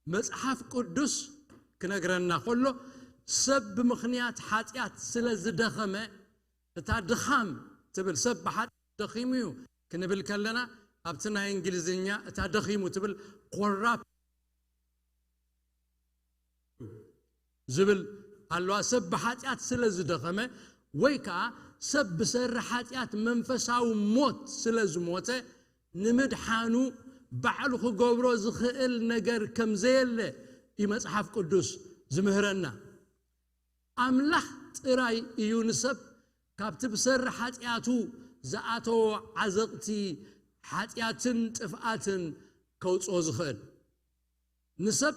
መጽሓፍ ቅዱስ ክነግረና ከሎ፣ ሰብ ብምኽንያት ሓጢኣት ስለ ዝደኸመ፣ እታ ድኻም ትብል፣ ሰብ ብሓጢኣት ደኺሙ እዩ ክንብል ከለና፣ ኣብቲ ናይ እንግሊዝኛ እታ ደኺሙ ትብል ኮራፕት ዝብል ኣለዋ። ሰብ ብሓጢኣት ስለ ዝደኸመ፣ ወይ ከኣ ሰብ ብሰሪ ሓጢኣት መንፈሳዊ ሞት ስለ ዝሞተ፣ ንምድሓኑ ባዕሉ ክገብሮ ዝኽእል ነገር ከም ዘየለ እዩ መጽሓፍ ቅዱስ ዝምህረና። ኣምላኽ ጥራይ እዩ ንሰብ ካብቲ ብሰሪ ሓጢኣቱ ዝኣተዎ ዓዘቕቲ ሓጢኣትን ጥፍኣትን ከውጽኦ ዝኽእል። ንሰብ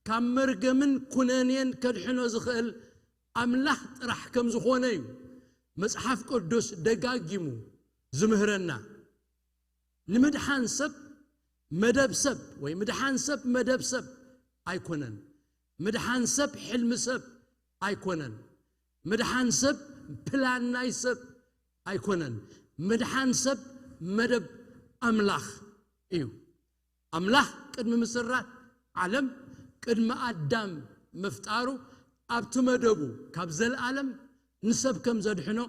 ካብ መርገምን ኩነኔን ከድሕኖ ዝኽእል ኣምላኽ ጥራሕ ከም ዝኾነ እዩ መጽሓፍ ቅዱስ ደጋጊሙ ዝምህረና። ንምድሓን ሰብ መደብ ሰብ ወይ ምድሓን ሰብ መደብ ሰብ ኣይኮነን። ምድሓን ሰብ ሕልሚ ሰብ ኣይኮነን። ምድሓን ሰብ ፕላን ናይ ሰብ ኣይኮነን። ምድሓን ሰብ መደብ ኣምላኽ እዩ። ኣምላኽ ቅድሚ ምስራት ዓለም፣ ቅድሚ ኣዳም ምፍጣሩ፣ ኣብቲ መደቡ ካብ ዘለኣለም ንሰብ ከም ዘድሕኖ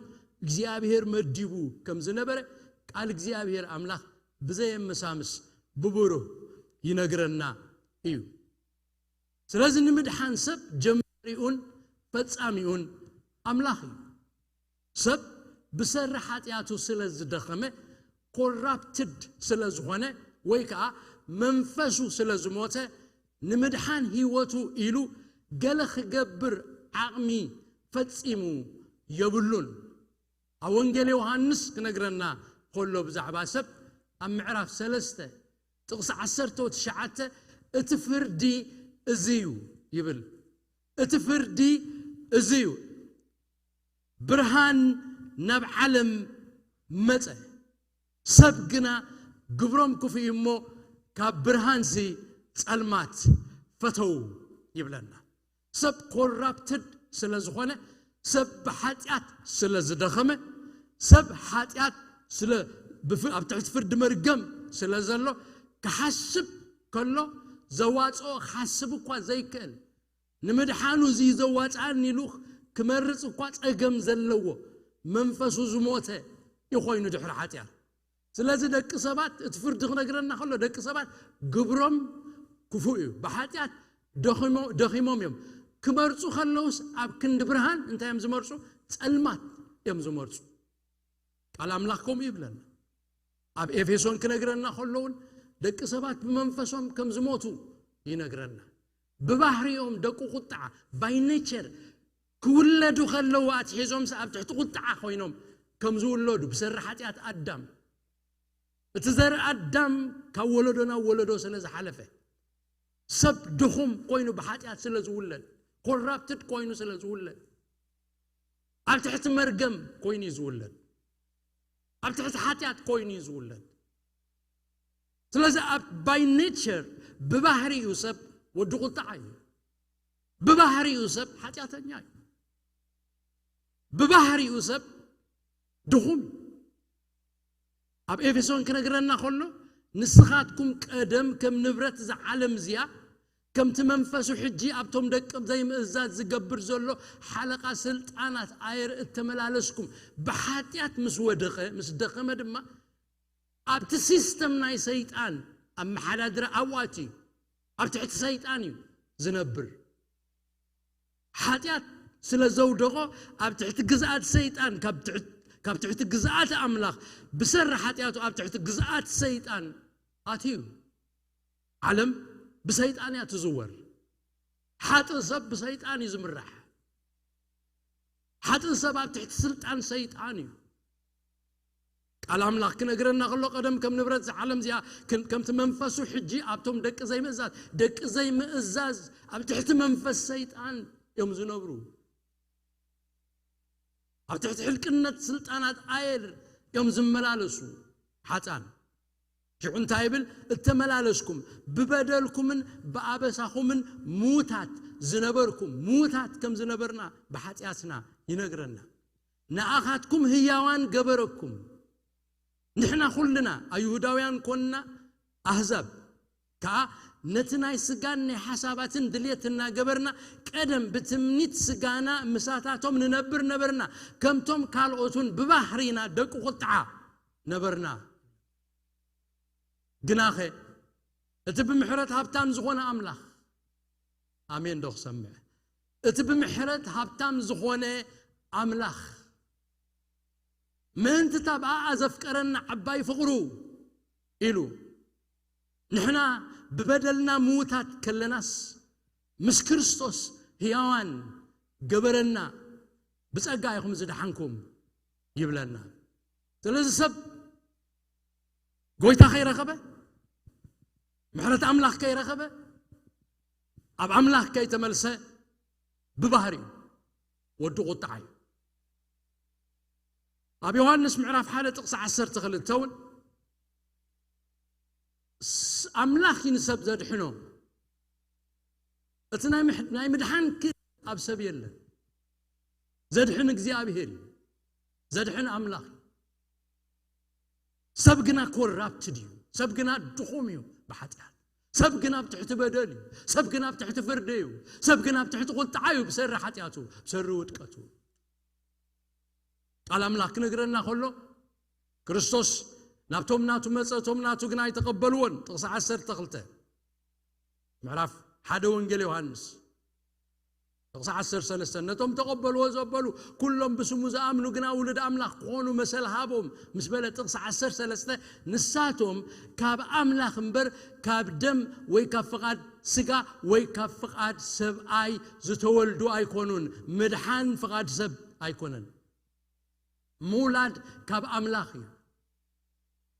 እግዚኣብሔር መዲቡ ከም ዝነበረ ቃል እግዚኣብሔር ኣምላኽ ብዘየመሳምስ ብብሩህ ይነግረና እዩ። ስለዚ ንምድሓን ሰብ ጀማሪኡን ፈጻሚኡን ኣምላኽ እዩ። ሰብ ብሰሪ ሓጢኣቱ ስለ ዝደኸመ፣ ኮራፕትድ ስለ ዝኾነ፣ ወይ ከዓ መንፈሱ ስለ ዝሞተ፣ ንምድሓን ህይወቱ ኢሉ ገለ ክገብር ዓቕሚ ፈጺሙ የብሉን። ኣብ ወንጌል ዮሃንስ ክነግረና ከሎ ብዛዕባ ሰብ፣ ኣብ ምዕራፍ ሰለስተ ጥቕሲ ዓሰርተ ትሽዓተ፣ እቲ ፍርዲ እዚ እዩ ይብል። እቲ ፍርዲ እዚ እዩ፣ ብርሃን ናብ ዓለም መጸ፣ ሰብ ግና ግብሮም ክፉእ እሞ ካብ ብርሃንሲ ጸልማት ፈተው ይብለና። ሰብ ኮራፕትድ ስለ ዝኾነ፣ ሰብ ብሓጢኣት ስለ ዝደኸመ፣ ሰብ ሓጢኣት ስለ ብፍ- ኣብ ትሕቲ ፍርዲ መርገም ስለ ዘሎ፣ ክሓስብ ከሎ ዘዋፅኦ ክሓስብ እኳ ዘይክእል፣ ንምድሓኑ እዚ ዘዋፅኣኒ ኢሉ ክመርፅ እኳ ፀገም ዘለዎ መንፈሱ ዝሞተ እዩ ኮይኑ ድሕሪ ሓጢኣት። ስለዚ ደቂ ሰባት፣ እቲ ፍርዲ ክነግረና ከሎ፣ ደቂ ሰባት ግብሮም ክፉእ እዩ። ብሓጢኣት ደኺሞ- ደኺሞም እዮም። ክመርፁ ከለውስ ኣብ ክንዲ ብርሃን እንታይ እዮም ዝመርፁ? ጸልማት እዮም ዝመርፁ። ቃል ኣምላኽ ከምኡ ይብለና። ኣብ ኤፌሶን ክነግረና ከሎ እውን ደቂ ሰባት ብመንፈሶም ከም ዝሞቱ ይነግረና። ብባህሪኦም ደቂ ቁጥዓ፣ ባይ ኔቸር፣ ክውለዱ ከለዉ ኣትሒዞምስ ኣብ ትሕቲ ቁጥዓ ኮይኖም ከም ዝውለዱ ብሰሪ ሓጢኣት ኣዳም። እቲ ዘር ኣዳም ካብ ወለዶ ናብ ወለዶ ስለ ዝሓለፈ፣ ሰብ ድኹም ኮይኑ ብሓጢኣት ስለ ዝውለድ፣ ኮራፕትድ ኮይኑ ስለ ዝውለድ፣ ኣብ ትሕቲ መርገም ኮይኑ እዩ ዝውለድ። ኣብ ትሕቲ ሓጢኣት ኮይኑ እዩ ዝውለድ። ስለዚ ኣብ ባይ ኔቸር፣ ብባህሪኡ ሰብ ወዲ ቁጥዓ እዩ። ብባህሪኡ ሰብ ሓጢኣተኛ እዩ። ብባህሪኡ ሰብ ድኹም እዩ። ኣብ ኤፌሶን ክነግረና ከሎ፣ ንስኻትኩም ቀደም ከም ንብረት እዛ ዓለም እዚኣ፣ ከምቲ መንፈሱ ሕጂ ኣብቶም ደቂ ዘይምእዛዝ ዝገብር ዘሎ ሓለቓ ስልጣናት ኣየር እተመላለስኩም፣ ብሓጢኣት ምስ ወደቐ፣ ምስ ደኸመ ድማ፣ ኣብቲ ሲስተም ናይ ሰይጣን ኣመሓዳድራ ኣብኡ ኣትዩ፣ ኣብ ትሕቲ ሰይጣን እዩ ዝነብር። ሓጢኣት ስለ ዘውደቖ፣ ኣብ ትሕቲ ግዝኣት ሰይጣን፣ ካብ ትሕት- ካብ ትሕቲ ግዝኣት ኣምላኽ ብሰሪ ሓጢኣቱ ኣብ ትሕቲ ግዝኣት ሰይጣን ኣትዩ። ዓለም ብሰይጣን እያ ትዝወር። ሓጥእ ሰብ ብሰይጣን እዩ ዝምራሕ። ሓጥእ ሰብ ኣብ ትሕቲ ስልጣን ሰይጣን እዩ። ቃል ኣምላኽ ክነግረና ከሎ፣ ቀደም ከም ንብረት እዛ ዓለም እዚኣ፣ ከም- ከምቲ መንፈሱ ሕጂ ኣብቶም ደቂ ዘይምእዛዝ፣ ደቂ ዘይምእዛዝ ኣብ ትሕቲ መንፈስ ሰይጣን እዮም ዝነብሩ። ኣብ ትሕቲ ሕልቅነት ስልጣናት ኣየር እዮም ዝመላለሱ ሓጣን። ሽዑ እንታይ ይብል? እተመላለስኩም ብበደልኩምን ብኣበሳኹምን ምዉታት ዝነበርኩም፣ ምዉታት ከም ዝነበርና ብሓጢኣትና ይነግረና። ንኣኻትኩም ህያዋን ገበረኩም። ንሕና ኩልና ኣይሁዳውያን ኮንና ኣህዛብ ከኣ ነቲ ናይ ስጋን ናይ ሓሳባትን ድልየት እናገበርና ቀደም ብትምኒት ስጋና ምሳታቶም ንነብር ነበርና። ከምቶም ካልኦት እውን ብባህሪና ደቂ ቁጥዓ ነበርና። ግናኸ እቲ ብምሕረት ሃብታም ዝኾነ ኣምላኽ፣ ኣሜን ዶ ክሰምዕ? እቲ ብምሕረት ሃብታም ዝኾነ ኣምላኽ ምእንቲ እታ ብኣኣ ዘፍቀረና ዓባይ ፍቕሩ ኢሉ፣ ንሕና ብበደልና ምዉታት ከለናስ ምስ ክርስቶስ ህያዋን ገበረና፣ ብጸጋ ኢኹም ዝደሓንኩም ይብለና። ስለዚ ሰብ ጎይታ ከይረኸበ፣ ምሕረት ኣምላኽ ከይረኸበ፣ ኣብ ኣምላኽ ከይተመልሰ፣ ብባህሪኡ ወዲ ቁጥዓ እዩ። ኣብ ዮሃንስ ምዕራፍ ሓደ ጥቕሲ ዓሰርተ ክልተ እውን ኣምላኽ እዩ ንሰብ ዘድሕኖ። እቲ ናይ ምድሓን ክእል ኣብ ሰብ የለን። ዘድሕን እግዚኣብሄር እዩ። ዘድሕን ኣምላኽ እዩ። ሰብ ግና ኮራፕትድ እዩ። ሰብ ግና ድኹም እዩ ብሓጢኣት። ሰብ ግና ኣብ ትሕቲ በደል እዩ። ሰብ ግና ኣብ ትሕቲ ፍርዲ እዩ። ሰብ ግና ኣብ ትሕቲ ቁጥዓ እዩ፣ ብሰሪ ሓጢኣቱ፣ ብሰሪ ውድቀቱ። ቃል ኣምላኽ ክነግረና ከሎ፣ ክርስቶስ ናብቶም ናቱ መጸ፣ እቶም ናቱ ግና ኣይተቐበልዎን። ጥቕሲ ዓሰርተ ክልተ ምዕራፍ ሓደ ወንጌል ዮሃንስ፣ ጥቕሲ ዓሰርተ ሰለስተ፣ ነቶም ተቐበልዎ ዘበሉ ኩሎም ብስሙ ዝኣምኑ ግና ውሉድ ኣምላኽ ክኾኑ መሰል ሃቦም ምስ በለ፣ ጥቕሲ ዓሰርተ ሰለስተ፣ ንሳቶም ካብ ኣምላኽ እምበር ካብ ደም ወይ ካብ ፍቓድ ስጋ ወይ ካብ ፍቓድ ሰብኣይ ዝተወልዱ ኣይኮኑን። ምድሓን ፍቓድ ሰብ ኣይኮነን። ምውላድ ካብ ኣምላኽ እዩ።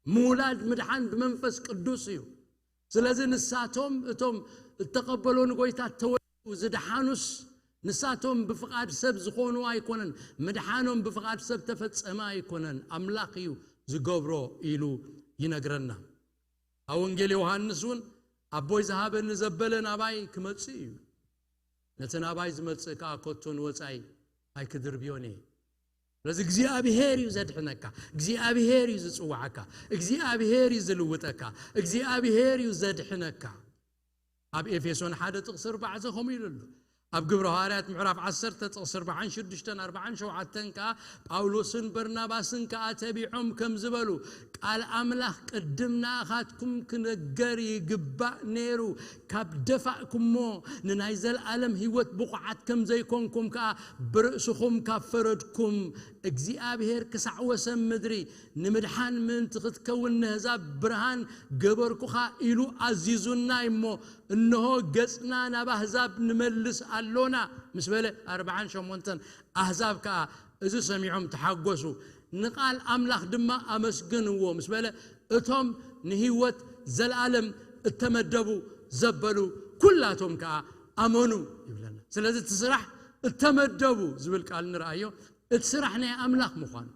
ምውላድ ምድሓን ብመንፈስ ቅዱስ እዩ። ስለዚ ንሳቶም እቶም እተቐበሎ ንጎይታ ተወልዱ ዝድሓኑስ ንሳቶም ብፍቓድ ሰብ ዝኾኑ ኣይኮነን። ምድሓኖም ብፍቓድ ሰብ ተፈጸመ ኣይኮነን። ኣምላኽ እዩ ዝገብሮ ኢሉ ይነግረና። ኣብ ወንጌል ዮሃንስ እውን ኣቦይ ዝሃበኒ ዘበለ ናባይ ክመጽእ እዩ። ነቲ ናባይ ዝመጽእ ከኣ ከቶ ንወጻኢ ኣይክድርብዮን እየ። ስለዚ እግዚኣብሄር እዩ ዘድሕነካ፣ እግዚኣብሄር እዩ ዝጽውዓካ፣ እግዚኣብሄር እዩ ዝልውጠካ፣ እግዚኣብሄር እዩ ዘድሕነካ። ኣብ ኤፌሶን ሓደ ጥቕሲ ኣርባዕተ ከምኡ ኢሉ ኣሎ። ኣብ ግብረ ሃዋርያት ምዕራፍ ዓሰርተ ጥቕሲ ኣርባዓን ሽዱሽተን ኣርባዓን ሸውዓተን ከኣ ጳውሎስን በርናባስን ከኣ ተቢዖም ከም ዝበሉ፣ ቃል ኣምላኽ ቅድም ንኣኻትኩም ክነገር ይግባእ ነይሩ። ካብ ደፋእኩሞ፣ ንናይ ዘለኣለም ህይወት ብቑዓት ከም ዘይኮንኩም ከኣ ብርእስኹም ካብ ፈረድኩም፣ እግዚኣብሄር ክሳዕ ወሰን ምድሪ ንምድሓን ምእንቲ ክትከውን ነህዛብ ብርሃን ገበርኩኻ ኢሉ ኣዚዙና እሞ፣ እንሆ ገጽና ናብ ኣህዛብ ንመልስ ኣሎና ምስ በለ፣ ኣርባዓን ሸሞንተን ኣህዛብ ከኣ እዚ ሰሚዖም ተሓጎሱ። ንቓል ኣምላኽ ድማ ኣመስግንዎ ምስ በለ፣ እቶም ንህይወት ዘለኣለም እተመደቡ ዘበሉ ኩላቶም ከኣ ኣመኑ ይብለና። ስለዚ እቲ ስራሕ እተመደቡ ዝብል ቃል ንርኣዮ፣ እቲ ስራሕ ናይ ኣምላኽ ምዃኑ፣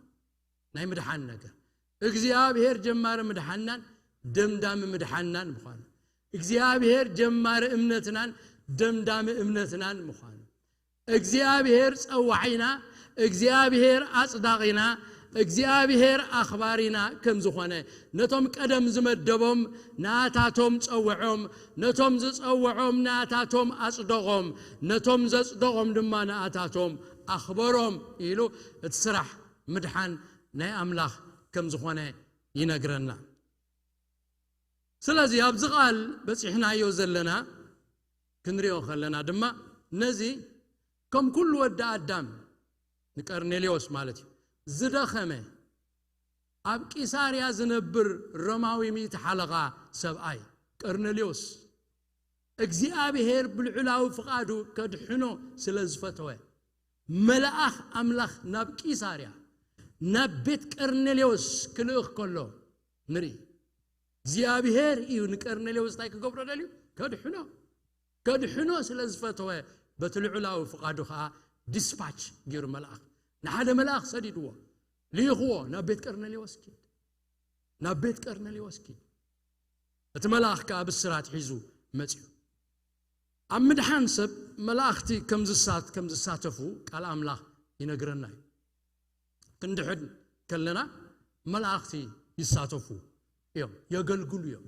ናይ ምድሓን ነገር እግዚኣብሔር ጀማሪ ምድሓንናን ደምዳሚ ምድሓንናን ምዃኑ፣ እግዚኣብሔር ጀማሪ እምነትናን ደምዳሚ እምነትናን ምዃኑ፣ እግዚኣብሔር ጸዋዒና፣ እግዚኣብሔር ኣጽዳቒና፣ እግዚኣብሔር ኣኽባሪና ከም ዝኾነ፣ ነቶም ቀደም ዝመደቦም ናታቶም ጸውዖም፣ ነቶም ዝጸውዖም ናታቶም ኣጽደቖም፣ ነቶም ዘጽደቖም ድማ ናታቶም ኣኽበሮም ኢሉ፣ እቲ ስራሕ ምድሓን ናይ ኣምላኽ ከም ዝኾነ ይነግረና። ስለዚ ኣብዚ ቃል በጺሕናዮ ዘለና ክንሪኦ ከለና ድማ፣ ነዚ ከም ኩሉ ወዲ ኣዳም፣ ንቀርኔሌዎስ ማለት እዩ፣ ዝደኸመ፣ ኣብ ቂሳርያ ዝነብር ሮማዊ ሚእቲ ሓለቓ ሰብኣይ ቀርኔሌዎስ፣ እግዚኣብሔር ብልዑላዊ ፍቓዱ ከድሕኖ ስለ ዝፈተወ፣ መልኣኽ ኣምላኽ ናብ ቂሳርያ፣ ናብ ቤት ቀርኔሌዎስ ክልእኽ ከሎ ንርኢ። እግዚኣብሔር እዩ ንቀርኔሌዎስ እንታይ ክገብሮ ደልዩ? ከድሕኖ። ከድሕኖ ስለ ዝፈተወ፣ በቲ ልዑላዊ ፍቓዱ ኸዓ ዲስፓች ገይሩ መልኣኽ። ንሓደ መልኣኽ ሰዲድዎ። ልኢኽዎ፣ ናብ ቤት ቀርኔሌዎስ ኪድ። ናብ ቤት ቀርኔሌዎስ ኪድ። እቲ መልኣኽ ከኣ ብስራት ሒዙ መጺኡ። ኣብ ምድሓን ሰብ መላእኽቲ ከም ዝሳት-፣ ከም ዝሳተፉ ቃል ኣምላኽ ይነግረና እዩ። ክንድሕን ከለና መላእኽቲ ይሳተፉ እዮም፣ የገልግሉ እዮም።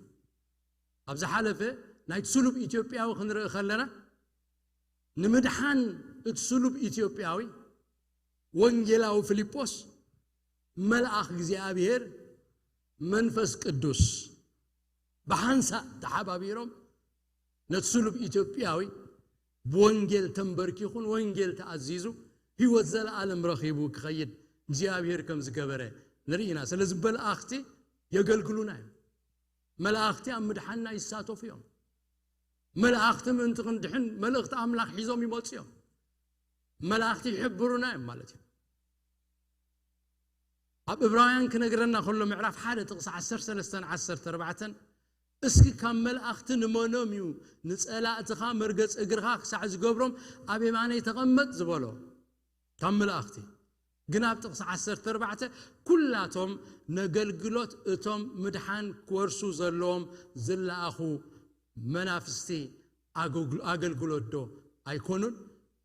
ኣብ ዝሓለፈ ናይ ስሉብ ኢትዮጵያዊ ክንርኢ ከለና፣ ንምድሓን እቲ ስሉብ ኢትዮጵያዊ ወንጌላዊ ፊልጶስ መልኣኽ እግዚኣብሔር መንፈስ ቅዱስ ብሓንሳእ ተሓባቢሮም ነቲ ስሉብ ኢትዮጵያዊ ብወንጌል ተንበርኪኹን ወንጌል ተኣዚዙ ህይወት ዘለኣለም ረኺቡ ክኸይድ እግዚኣብሔር ከም ዝገበረ ንርኢ ኢና። ስለዚ መላእኽቲ የገልግሉና እዮም። መላእኽቲ ኣብ ምድሓንና ይሳተፉ እዮም። መላእኽቲ ምእንቲ ክንድሕን መልእኽቲ ኣምላኽ ሒዞም ይመጹ እዮም። መላእኽቲ ይሕብሩና እዮም ማለት እዩ። ኣብ ዕብራውያን ክነግረና ከሎ ምዕራፍ ሓደ ጥቕሲ ዓሰርተ ሰለስተን ዓሰርተ ኣርባዕተን፣ እስኪ ካብ መላእኽቲ ንመኖም እዩ ንጸላእትኻ መርገጽ እግርኻ ክሳዕ ዝገብሮም ኣብ የማነይ ተቐመጥ ዝበሎ? ካብ መላእኽቲ። ግን ኣብ ጥቕሲ ዓሰርተ ኣርባዕተ ኩላቶም ነገልግሎት እቶም ምድሓን ክወርሱ ዘለዎም ዝለኣኹ መናፍስቲ ኣገልግሎት ዶ ኣይኮኑን?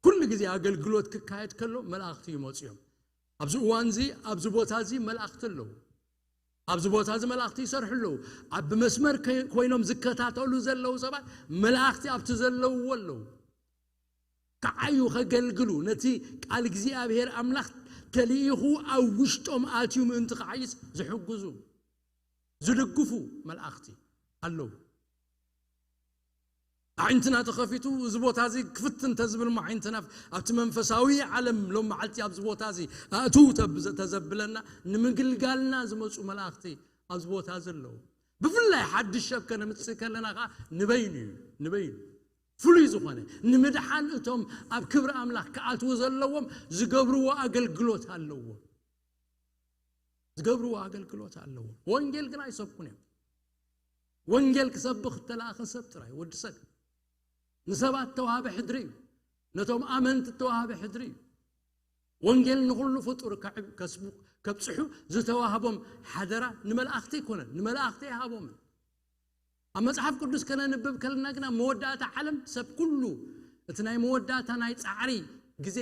ኩሉ ግዜ ኣገልግሎት ክካየድ ከሎ መላእኽቲ ይመፁ እዮም። ኣብዚ እዋን እዚ ኣብዚ ቦታ እዚ መላእኽቲ ኣለዉ። ኣብዚ ቦታ እዚ መላእኽቲ ይሰርሑ ኣለዉ። ኣብ መስመር ኮይኖም ዝከታተሉ ዘለዉ ሰባት መላእኽቲ ኣብቲ ዘለውዎ ኣለዉ። ክዓዩ ከገልግሉ፣ ነቲ ቃል እግዚኣብሔር ኣምላኽ ተልኢኹ ኣብ ውሽጦም ኣትዩ ምእንቲ ክዓይስ ዝሕግዙ ዝድግፉ መላእኽቲ ኣለዉ። ኣዒንትና ተኸፊቱ እዚ ቦታ እዚ ክፍት እንተዝብል እሞ ኣዒንትና ኣብቲ መንፈሳዊ ዓለም ሎም መዓልቲ ኣብዚ ቦታ እዚ ኣእትው ተዘብለና ንምግልጋልና ዝመፁ መላእኽቲ ኣብዚ ቦታ እዚ ኣለዉ። ብፍላይ ሓድሽ ሰብ ከነምፅእ ከለና ከዓ ንበይኑ እዩ ንበይኑ ፍሉይ ዝኾነ ንምድሓን እቶም ኣብ ክብሪ ኣምላኽ ክኣትዉ ዘለዎም ዝገብርዎ ኣገልግሎት ኣለዎ። ዝገብርዎ ኣገልግሎት ኣለዎ። ወንጌል ግን ኣይሰብኩን እዮም። ወንጌል ክሰብኽ እተላእኸ ሰብ ጥራይ ወዲ ሰብ ንሰባት ተዋሃበ ሕድሪ እዩ። ነቶም ኣመንቲ ተዋሃበ ሕድሪ እዩ። ወንጌል ንኹሉ ፍጡር ከብፅሑ ዝተዋህቦም ሓደራ ንመላእኽቲ ኣይኮነን፣ ንመላእኽቲ ኣይሃቦምን። ኣብ መጽሓፍ ቅዱስ ከነንብብ ከለና ግና መወዳእታ ዓለም ሰብ ኩሉ እቲ ናይ መወዳእታ ናይ ጻዕሪ ግዜ፣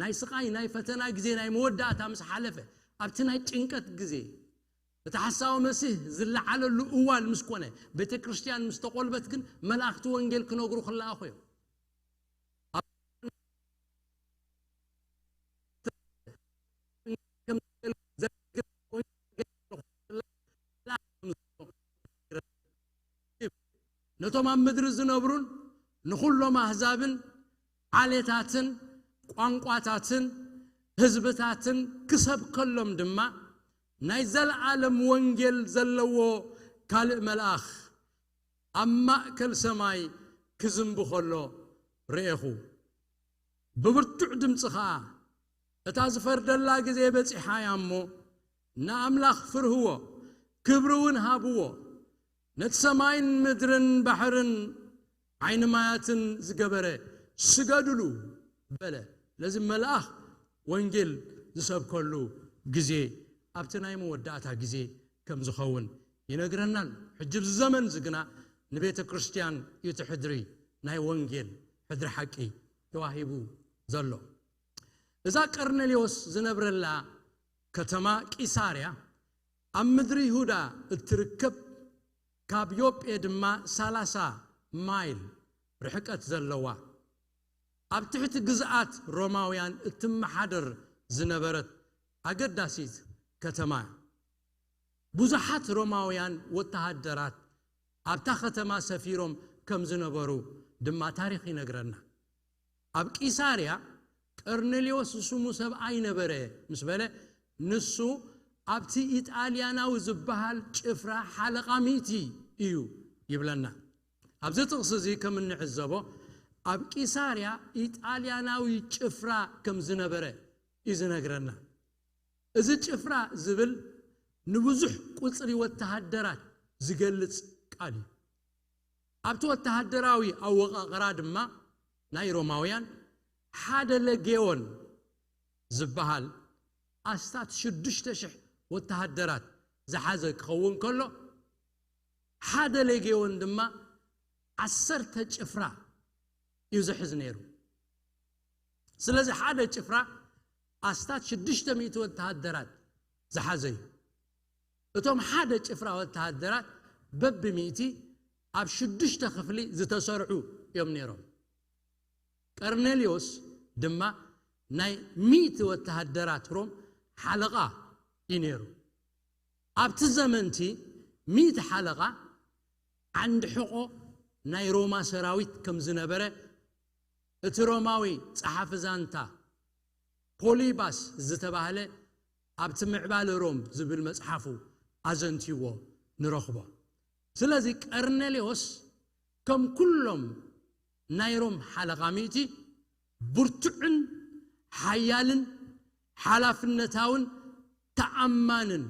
ናይ ስቓይ ናይ ፈተና ግዜ፣ ናይ መወዳእታ ምስ ሓለፈ፣ ኣብቲ ናይ ጭንቀት ግዜ እቲ ሓሳዊ መሲህ ዝለዓለሉ እዋን ምስ ኮነ፣ ቤተ ክርስቲያን ምስ ተቖልበት ግን መላእኽቲ ወንጌል ክነግሩ ክለኣኹ እዮም። ነቶም ኣብ ምድሪ ዝነብሩን ንኹሎም ኣህዛብን ዓሌታትን ቋንቋታትን ህዝብታትን ክሰብከሎም ድማ ናይ ዘለዓለም ወንጌል ዘለዎ ካልእ መልኣኽ ኣብ ማእከል ሰማይ ክዝንቢ ኸሎ ርኤኹ። ብብርቱዕ ድምፂ ኸዓ እታ ዝፈርደላ ግዜ በፂሓ እያ እሞ ንኣምላኽ ፍርህዎ፣ ክብሪ እውን ሃብዎ፣ ነቲ ሰማይን ምድርን ባሕርን ዓይኒ ማያትን ዝገበረ ስገዱሉ በለ። ነዚ መልኣኽ ወንጌል ዝሰብከሉ ግዜ ኣብቲ ናይ መወዳእታ ግዜ ከም ዝኸውን ይነግረናል። ሕጂ ኣብዚ ዘመን እዚ ግና ንቤተ ክርስቲያን እዩ እቲ ሕድሪ ናይ ወንጌል ሕድሪ ሓቂ ተዋሂቡ ዘሎ። እዛ ቀርኔሌዎስ ዝነብረላ ከተማ ቂሳርያ ኣብ ምድሪ ይሁዳ እትርከብ፣ ካብ ዮጴ ድማ ሰላሳ ማይል ርሕቀት ዘለዋ፣ ኣብ ትሕቲ ግዝኣት ሮማውያን እትመሓደር ዝነበረት ኣገዳሲት ከተማ። ብዙሓት ሮማውያን ወተሃደራት ኣብታ ከተማ ሰፊሮም ከም ዝነበሩ ድማ ታሪኽ ይነግረና። ኣብ ቂሳርያ ቀርኔሌዎስ ዝስሙ ሰብኣይ ነበረ ምስ በለ፣ ንሱ ኣብቲ ኢጣልያናዊ ዝበሃል ጭፍራ ሓለቓ ሚእቲ እዩ ይብለና። ኣብዚ ጥቕሲ እዚ ከም እንዕዘቦ ኣብ ቂሳርያ ኢጣልያናዊ ጭፍራ ከም ዝነበረ እዩ ዝነግረና። እዚ ጭፍራ ዝብል ንብዙሕ ቁጽሪ ወተሃደራት ዝገልጽ ቃል እዩ። ኣብቲ ወተሃደራዊ ኣወቓቕራ ድማ ናይ ሮማውያን ሓደ ለጌዮን ዝበሃል ኣስታት ሽዱሽተ ሽሕ ወተሃደራት ዝሓዘ ክኸውን ከሎ፣ ሓደ ሌጌዮን ድማ ዓሰርተ ጭፍራ እዩ ዝሕዝ ነይሩ። ስለዚ ሓደ ጭፍራ ኣስታት ሽዱሽተ ሚእቲ ወተሃደራት ዝሓዘ እዩ። እቶም ሓደ ጭፍራ ወተሃደራት በብሚእቲ ኣብ ሽዱሽተ ክፍሊ ዝተሰርዑ እዮም ነይሮም። ቀርኔልዮስ ድማ ናይ ሚእቲ ወተሃደራት ሮም ሓለቓ እዩ ነይሩ። ኣብቲ ዘመንቲ ሚእቲ ሓለቓ ዓንዲ ሕቖ ናይ ሮማ ሰራዊት ከም ዝነበረ እቲ ሮማዊ ጸሓፊ ዛንታ ፖሊባስ ዝተባህለ ኣብቲ ምዕባለ ሮም ዝብል መጽሓፉ ኣዘንትይዎ ንረኽቦ። ስለዚ ቀርኔሌዎስ ከም ኩሎም ናይ ሮም ሓለቓ ሚእቲ ብርቱዕን ሓያልን ሓላፍነታውን ተኣማንን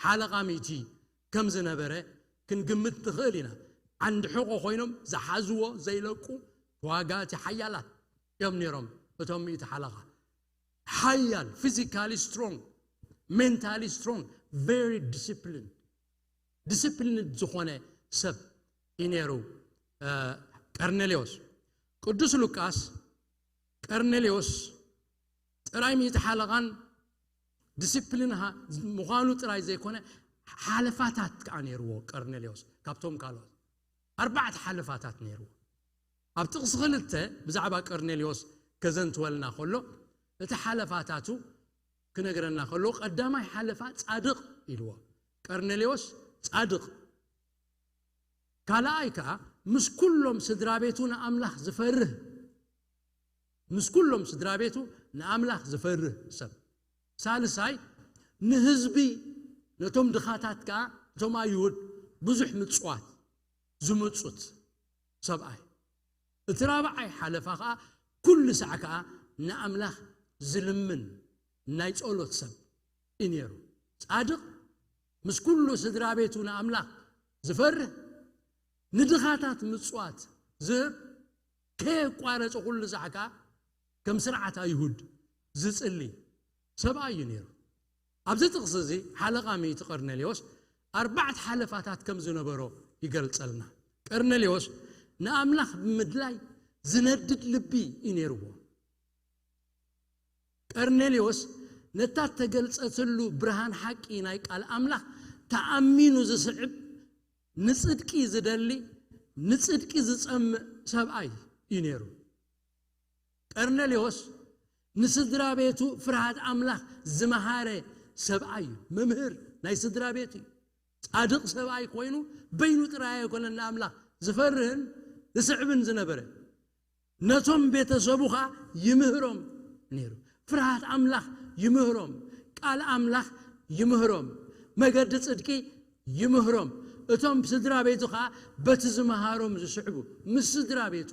ሓለቓ ሚእቲ ከም ዝነበረ ክንግምት ንኽእል ኢና። ዓንዲ ሕቖ ኮይኖም ዝሓዝዎ ዘይለቁ ተዋጋእቲ ሓያላት እዮም ነይሮም እቶም ሚእቲ ሓለቓ። ሓያል፣ physically strong, mentally strong, very disciplined, disciplined ዝኾነ ሰብ እዩ ነይሩ ቀርኔሌዎስ። ቅዱስ ሉቃስ ቀርኔሌዎስ ጥራይ ሚእቲ ሓለቓን ዲሲፕሊን ምዃኑ ጥራይ ዘይኮነ፣ ሓለፋታት ከዓ ነይርዎ ቀርኔሌዎስ። ካብቶም ካልኦት ኣርባዕተ ሓለፋታት ነይርዎ። ኣብ ጥቕሲ ክልተ ብዛዕባ ቀርኔሌዎስ ከዘንትወልና ከሎ፣ እቲ ሓለፋታቱ ክነግረና ከሎ፣ ቀዳማይ ሓለፋ ጻድቕ ኢልዎ። ቀርኔሌዎስ ጻድቕ፣ ካልኣይ ከዓ ምስ ኩሎም ስድራ ቤቱ ንኣምላኽ ዝፈርህ፣ ምስ ኩሎም ስድራ ቤቱ ንኣምላኽ ዝፈርህ ሰብ። ሳልሳይ ንህዝቢ፣ ነቶም ድኻታት ከዓ፣ እቶም ኣይሁድ ብዙሕ ምጽዋት ዝምጹት ሰብኣይ። እቲ ራብዓይ ሓለፋ ከዓ ኩሉ ሳዕ ከዓ ንኣምላኽ ዝልምን ናይ ጸሎት ሰብ እዩ ነይሩ። ጻድቕ፣ ምስ ኩሉ ስድራ ቤቱ ንኣምላኽ ዝፈርህ፣ ንድኻታት ምጽዋት ዝህብ፣ ከየቋረጸ ኩሉ ሳዕ ከዓ ከም ስርዓት ኣይሁድ ዝጽሊ ሰብኣይ እዩ ነይሩ። ኣብዚ ጥቕሲ እዚ ሓለቓ ሚእቲ ቀርኔሌዎስ ኣርባዕተ ሓለፋታት ከም ዝነበሮ ይገልጸልና። ቀርኔሌዎስ ንኣምላኽ ብምድላይ ዝነድድ ልቢ እዩ ነይርዎ። ቀርኔሌዎስ ነታ ተገልጸትሉ ብርሃን ሓቂ ናይ ቃል ኣምላኽ ተኣሚኑ ዝስዕብ፣ ንጽድቂ ዝደሊ፣ ንጽድቂ ዝጸምእ ሰብኣይ እዩ ነይሩ። ቀርኔሌዎስ ንስድራ ቤቱ ፍርሃት ኣምላኽ ዝመሃረ ሰብኣይ እዩ። መምህር ናይ ስድራ ቤት እዩ። ጻድቕ ሰብኣይ ኮይኑ በይኑ ጥራይ ኣይኮነን ንኣምላኽ ዝፈርህን ዝስዕብን ዝነበረ። ነቶም ቤተሰቡ ኸዓ ይምህሮም ነይሩ። ፍርሃት ኣምላኽ ይምህሮም፣ ቃል ኣምላኽ ይምህሮም፣ መገዲ ጽድቂ ይምህሮም። እቶም ስድራ ቤቱ ኸዓ በቲ ዝመሃሮም ዝስዕቡ፣ ምስ ስድራ ቤቱ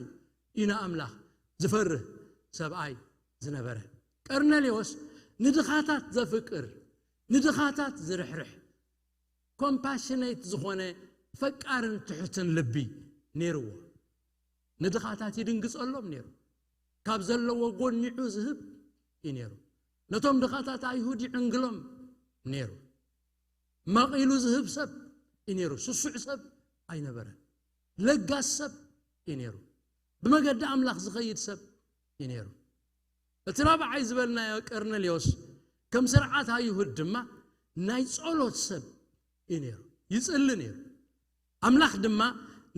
እዩ ንኣምላኽ ዝፈርህ ሰብኣይ ዝነበረ። ቀርኔሌዎስ ንድኻታት ዘፍቅር፣ ንድኻታት ዝርሕርሕ፣ ኮምፓሽኔት ዝኾነ ፈቃርን ትሑትን ልቢ ነይርዎ። ንድኻታት ይድንግጸሎም ነይሩ። ካብ ዘለዎ ጎኒዑ ዝህብ እዩ ነይሩ። ነቶም ድኻታት ኣይሁድ ይዕንግሎም ነይሩ። መቒሉ ዝህብ ሰብ እዩ ነይሩ። ስሱዕ ሰብ ኣይነበረን። ለጋስ ሰብ እዩ ነይሩ። ብመገዲ ኣምላኽ ዝኸይድ ሰብ እዩ ነይሩ። እቲ ራብዓይ ዝበልናዮ ቀርኔሌዎስ ከም ስርዓት ኣይሁድ ድማ ናይ ጸሎት ሰብ እዩ ነይሩ። ይጽሊ ነይሩ። ኣምላኽ ድማ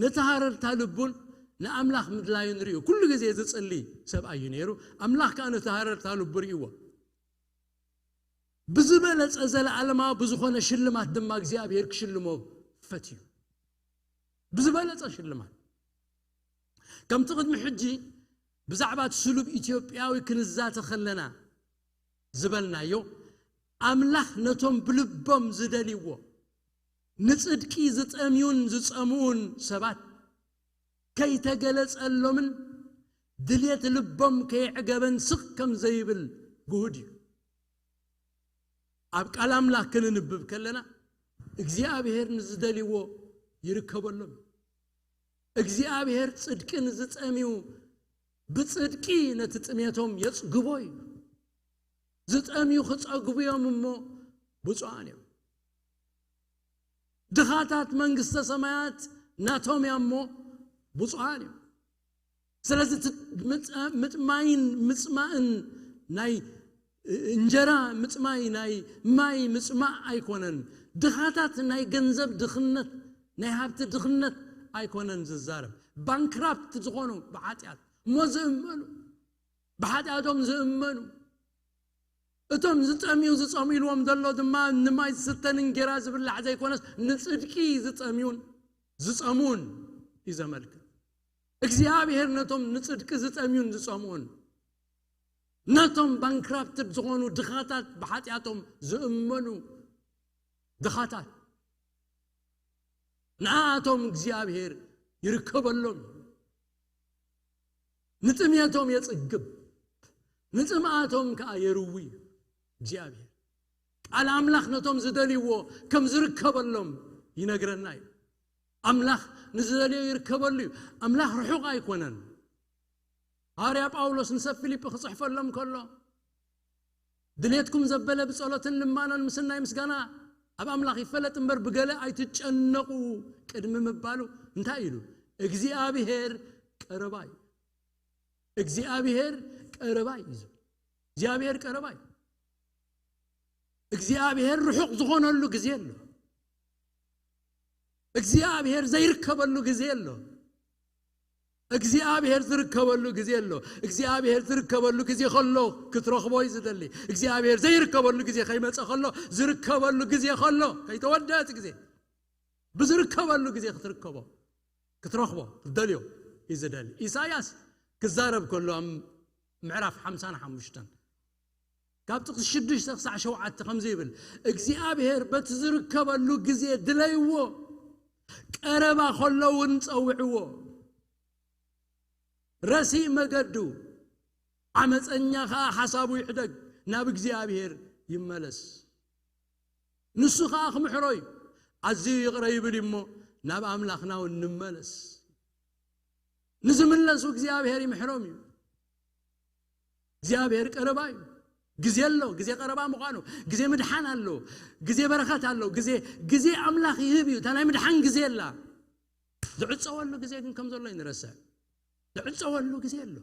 ነቲ ሃረርታ ልቡን ንኣምላኽ ምድላዩን ርእዩ። ኩሉ ግዜ ዝጽሊ ሰብኣይ እዩ ነይሩ። ኣምላኽ ከኣ ነቲ ሃረርታ ልቡ ርእይዎ። ብዝበለጸ ዘለኣለማዊ ብዝኾነ ሽልማት ድማ እግዚኣብሔር ክሽልሞ ፈትዩ። ብዝበለጸ ሽልማት። ከምቲ ቅድሚ ሕጂ ብዛዕባ እቲ ስሉብ ኢትዮጵያዊ ክንዛተ ከለና ዝበልናዮ፣ ኣምላኽ ነቶም ብልቦም ዝደልይዎ፣ ንጽድቂ ዝጠምዩን ዝጸምኡን ሰባት ከይተገለጸሎምን ድልየት ልቦም ከየዕገበን ስቕ ከም ዘይብል ግሁድ እዩ። ኣብ ቃል ኣምላኽ ክንንብብ ከለና፣ እግዚኣብሔር ንዝደልይዎ ይርከበሎም። እግዚኣብሔር ጽድቂ ንዝጠምዩ ብጽድቂ ነቲ ጥሜቶም የጽግቦ እዩ። ዝጠምዩ ክጸግቡ እዮም እሞ ብፁዓን እዮም። ድኻታት መንግስተ ሰማያት ናቶም እያ እሞ ብፁዓን እዮም። ስለዚ እቲ ምጥ-፣ ምጥማይን ምጽማእን ናይ እንጀራ ምጽማይ፣ ናይ ማይ ምጽማእ ኣይኮነን። ድኻታት ናይ ገንዘብ ድኽነት፣ ናይ ሃብቲ ድኽነት ኣይኮነን ዝዛረብ። ባንክራፕት ዝኾኑ ብሓጢኣት እሞ ዝእመኑ፣ ብሓጢኣቶም ዝእመኑ፣ እቶም ዝጠምዩ ዝጸምኡ ኢልዎም ዘሎ ድማ ንማይ ዝስተን እንጌራ ዝብላዕ ዘይኮነስ ንጽድቂ ዝጠምዩን ዝጸምኡን እዩ ዘመልክት። እግዚኣብሔር ነቶም ንጽድቂ ዝጠምዩን ዝጸምኡን፣ ነቶም ባንክራፕትድ ዝኾኑ ድኻታት፣ ብሓጢኣቶም ዝእመኑ ድኻታት፣ ንኣቶም እግዚኣብሔር ይርከበሎም። ንጥሜቶም የጽግብ፣ ንጽምኣቶም ከኣ የርዊ እዩ እግዚኣብሔር። ቃል ኣምላኽ ነቶም ዝደልይዎ ከም ዝርከበሎም ይነግረና እዩ። ኣምላኽ ንዝደልዮ ይርከበሉ እዩ። ኣምላኽ ርሑቕ ኣይኮነን። ሃዋርያ ጳውሎስ ንሰብ ፊልጲ ክጽሕፈሎም ከሎ፣ ድሌትኩም ዘበለ ብጸሎትን ልማናን ምስናይ ምስጋና ኣብ ኣምላኽ ይፈለጥ እምበር ብገለ ኣይትጨነቑ ቅድሚ ምባሉ እንታይ ኢሉ? እግዚኣብሔር ቀረባ እዩ። እግዚኣብሔር ቀረባ እዩ። እግዚኣብሔር ቀረባ እዩ። እግዚኣብሔር ርሑቕ ዝኾነሉ ግዜ ኣሎ። እግዚኣብሔር ዘይርከበሉ ግዜ ኣሎ። እግዚኣብሔር ዝርከበሉ ግዜ ኣሎ። እግዚኣብሔር ዝርከበሉ ግዜ ከሎ ክትረኽቦ እዩ ዝደሊ። እግዚኣብሔር ዘይርከበሉ ግዜ ከይመጸ ከሎ ዝርከበሉ ግዜ ከሎ ከይተወደአ እቲ ግዜ ብዝርከበሉ ግዜ ክትርከቦ ክትረኽቦ ክትደልዮ እዩ ዝደሊ። ኢሳያስ ክዛረብ ከሎ ኣብ ምዕራፍ ሓምሳን ሓሙሽተን ካብ ጥቕሲ ሽዱሽተ ክሳዕ ሸውዓተ ከምዚ ይብል፣ እግዚኣብሔር በቲ ዝርከበሉ ግዜ ድለይዎ፣ ቀረባ ከሎ እውን ጸውዕዎ። ረሲእ መገዱ፣ ዓመፀኛ ኸዓ ሓሳቡ ይሕደግ፣ ናብ እግዚኣብሔር ይመለስ። ንሱ ኸዓ ክምሕሮ እዩ። ኣዝዩ ይቕረ ይብል እዩ እሞ ናብ ኣምላኽና እውን ንመለስ። ንዝምለሱ እግዚኣብሔር ይምሕሮም እዩ። እግዚኣብሔር ቀረባ እዩ። ግዜ ኣሎ፣ ግዜ ቀረባ ምዃኑ፣ ግዜ ምድሓን ኣሎ፣ ግዜ በረኸት ኣሎ፣ ግዜ ግዜ ኣምላኽ ይህብ እዩ። እታ ናይ ምድሓን ግዜ ኣላ። ዝዕፀወሉ ግዜ ግን ከም ዘሎ እዩ ንረስዕ። ዝዕፀወሉ ግዜ ኣሎ።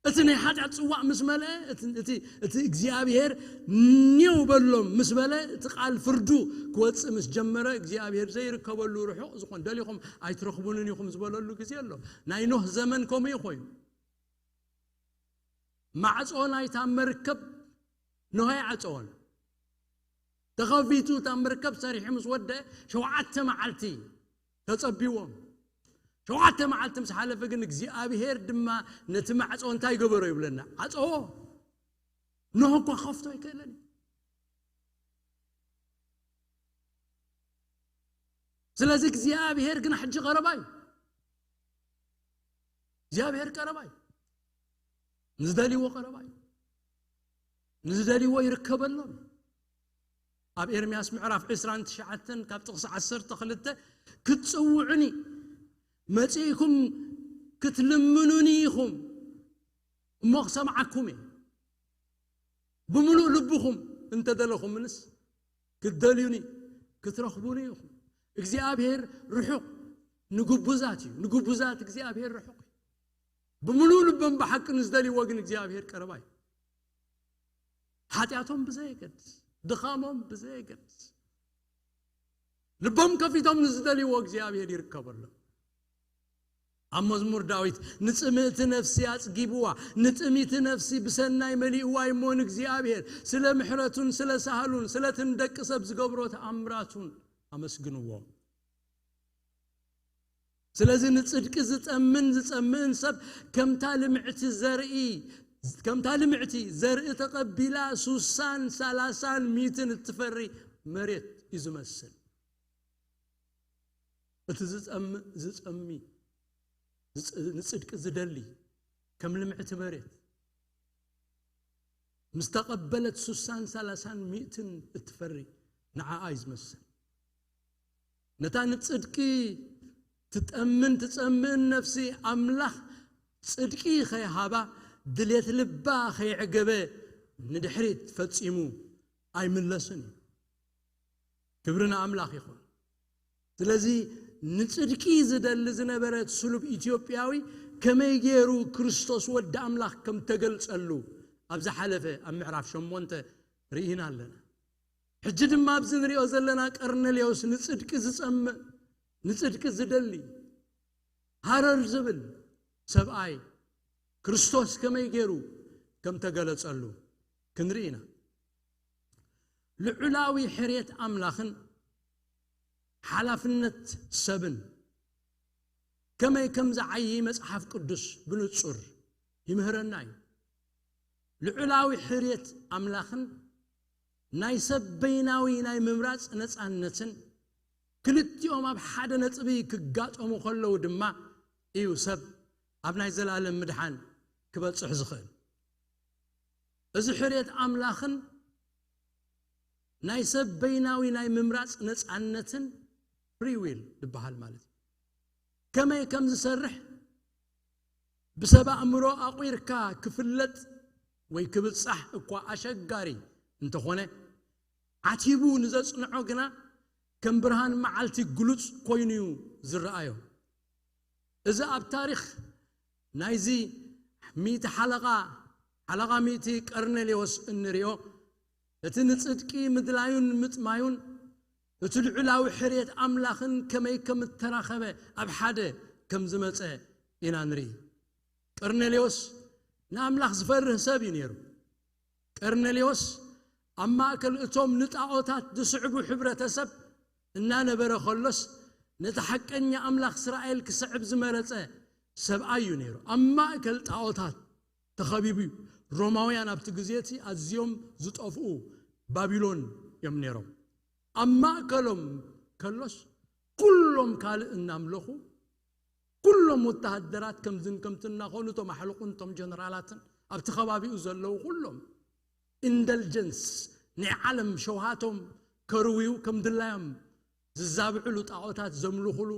እቲ ናይ ሓጢኣት ጽዋእ ምስ መልአ፣ እቲ፣ እቲ፣ እቲ እግዚኣብሔር ኔው በሎም ምስ በለ፣ እቲ ቃል ፍርዱ ክወጽእ ምስ ጀመረ፣ እግዚኣብሔር ዘይርከበሉ ርሑቕ ዝኾን፣ ደሊኹም ኣይትረኽቡንን ኢኹም ዝበለሉ ግዜ ኣሎ። ናይ ኖህ ዘመን ከምኡ እዩ ኮይኑ። ማዕጾ ናይታ መርከብ ኖህ ኣይዓጸወን። ተኸፊቱ እታ መርከብ ሰሪሑ ምስ ወደ ሸውዓተ መዓልቲ ተጸቢዎም። ሸውዓተ መዓልቲ ምስ ሓለፈ ግን እግዚኣብሔር ድማ ነቲ ማዕጾ እንታይ ገበሮ ይብለና? ዓጸዎ። ኖህ እኳ ከፍቶ ኣይክእልን እዩ። ስለዚ እግዚኣብሔር ግን ሕጂ ቀረባ እዩ። እግዚኣብሔር ቀረባ እዩ። ንዝደልይዎ ቀረባ እዩ። ንዝደልይዎ ይርከበሎም። ኣብ ኤርምያስ ምዕራፍ ዕስራን ትሽዓተን ካብ ጥቕሲ ዓሰርተ ክልተ ክትጽውዑኒ መጺእኩም ክትልምኑኒ ኢኹም እሞ ክሰምዓኩም እየ። ብምሉእ ልብኹም እንተደለኹምንስ ክትደልዩኒ ክትረኽቡኒ ኢኹም። እግዚኣብሔር ርሑቕ ንግቡዛት እዩ። ንግቡዛት እግዚኣብሔር ርሑቕ እዩ። ብምሉእ ልቦም ብሓቂ ንዝደልይዎ ግን እግዚኣብሔር ቀረባ እዩ። ሓጢኣቶም ብዘየገድስ፣ ድኻሞም ብዘየገድስ፣ ልቦም ከፊቶም ንዝደልይዎ እግዚኣብሔር ይርከበሎም። ኣብ መዝሙር ዳዊት፣ "ንጽምእቲ ነፍሲ ኣጽጊብዋ፣ ንጥሚቲ ነፍሲ ብሰናይ መሊእዋ እሞ ንእግዚኣብሔር ስለ ምሕረቱን ስለ ሳህሉን ስለትን ደቂ ሰብ ዝገብሮ ተኣምራቱን ኣመስግንዎ።" ስለዚ ንጽድቂ ዝጠምን ዝጸምእን ሰብ ከምታ ልምዕቲ ዘርኢ፣ ከምታ ልምዕቲ ዘርኢ ተቐቢላ ሱሳን ሰላሳን ሚእትን እትፈሪ መሬት እዩ ዝመስል። እቲ ዝጸምእ፣ ዝጸሚ፣ ዝጽ-፣ ንጽድቂ ዝደሊ ከም ልምዕቲ መሬት ምስ ተቐበለት ሱሳን ሰላሳን ሚእትን እትፈሪ ንዓኣ እዩ ዝመስል። ነታ ንጽድቂ ትጠምን ትጸምእን ነፍሲ ኣምላኽ ጽድቂ ከይሃባ ድሌት ልባ ከየዕገበ ንድሕሪት ፈጺሙ ኣይምለስን እዩ። ክብሪ ንኣምላኽ ይኹን። ስለዚ ንጽድቂ ዝደሊ ዝነበረ ስሉብ ኢትዮጵያዊ ከመይ ገይሩ ክርስቶስ ወዲ ኣምላኽ ከም ተገልጸሉ ኣብ ዝሓለፈ ኣብ ምዕራፍ ሸሞንተ ርኢና ኣለና። ሕጂ ድማ ኣብዚ ንሪኦ ዘለና ቀርኔሌዎስ ንጽድቂ ዝጸምእ፣ ንጽድቂ ዝደሊ፣ ሃረር ዝብል ሰብኣይ ክርስቶስ ከመይ ገይሩ ከም ተገለጸሉ ክንርኢ ኢና። ልዑላዊ ሕርየት ኣምላኽን ሓላፍነት ሰብን ከመይ ከም ዝዓዪ መጽሓፍ ቅዱስ ብንጹር ይምህረና እዩ። ልዑላዊ ሕርየት ኣምላኽን ናይ ሰብ በይናዊ ናይ ምምራጽ ነጻነትን ክልቲኦም ኣብ ሓደ ነጥቢ ክጋጠሙ ከለዉ ድማ እዩ ሰብ ኣብ ናይ ዘላለም ምድሓን ክበጽሕ ዝኽእል። እዚ ሕርየት ኣምላኽን ናይ ሰብ በይናዊ ናይ ምምራጽ ነጻነትን ፍሪ ዊል ዝበሃል ማለት እዩ። ከመይ ከም ዝሰርሕ ብሰብ ኣእምሮ ኣቑርካ ክፍለጥ ወይ ክብጻሕ እኳ ኣሸጋሪ እንተኾነ፣ ዓቲቡ ንዘጽንዖ ግና ከም ብርሃን መዓልቲ ግሉጽ ኮይኑ እዩ ዝረኣዮ። እዚ ኣብ ታሪኽ ናይዚ ሚእቲ ሓለቓ፣ ሓለቓ ሚእቲ ቀርኔሌዎስ እንሪኦ፣ እቲ ንጽድቂ ምድላዩን ምጥማዩን፣ እቲ ልዑላዊ ሕርየት ኣምላኽን ከመይ ከም እተራኸበ ኣብ ሓደ ከም ዝመጸ ኢና ንርኢ። ቀርኔሌዎስ ንኣምላኽ ዝፈርህ ሰብ እዩ ነይሩ። ቀርኔሌዎስ ኣብ ማእከል እቶም ንጣኦታት ዝስዕቡ ሕብረተሰብ እናነበረ ከሎስ፣ ነቲ ሓቀኛ ኣምላኽ እስራኤል ክስዕብ ዝመረጸ ሰብኣይ እዩ ነይሩ። ኣብ ማእከል ጣኦታት ተኸቢቡ እዩ። ሮማውያን ኣብቲ ግዜ እቲ ኣዝዮም ዝጠፍኡ ባቢሎን እዮም ነይሮም። ኣብ ማእከሎም ከሎስ፣ ኩሎም ካልእ እናምለኹ፣ ኩሎም ወተሃደራት ከምዝን ከምትን እናኾኑ፣ እቶም ኣሕልቑን እቶም ጀነራላትን ኣብቲ ከባቢኡ ዘለዉ ኩሎም ኢንደልጀንስ፣ ናይ ዓለም ሸውሃቶም ከርውዩ ከም ድላዮም ዝዛብዕሉ፣ ጣዖታት ዘምልኹሉ፣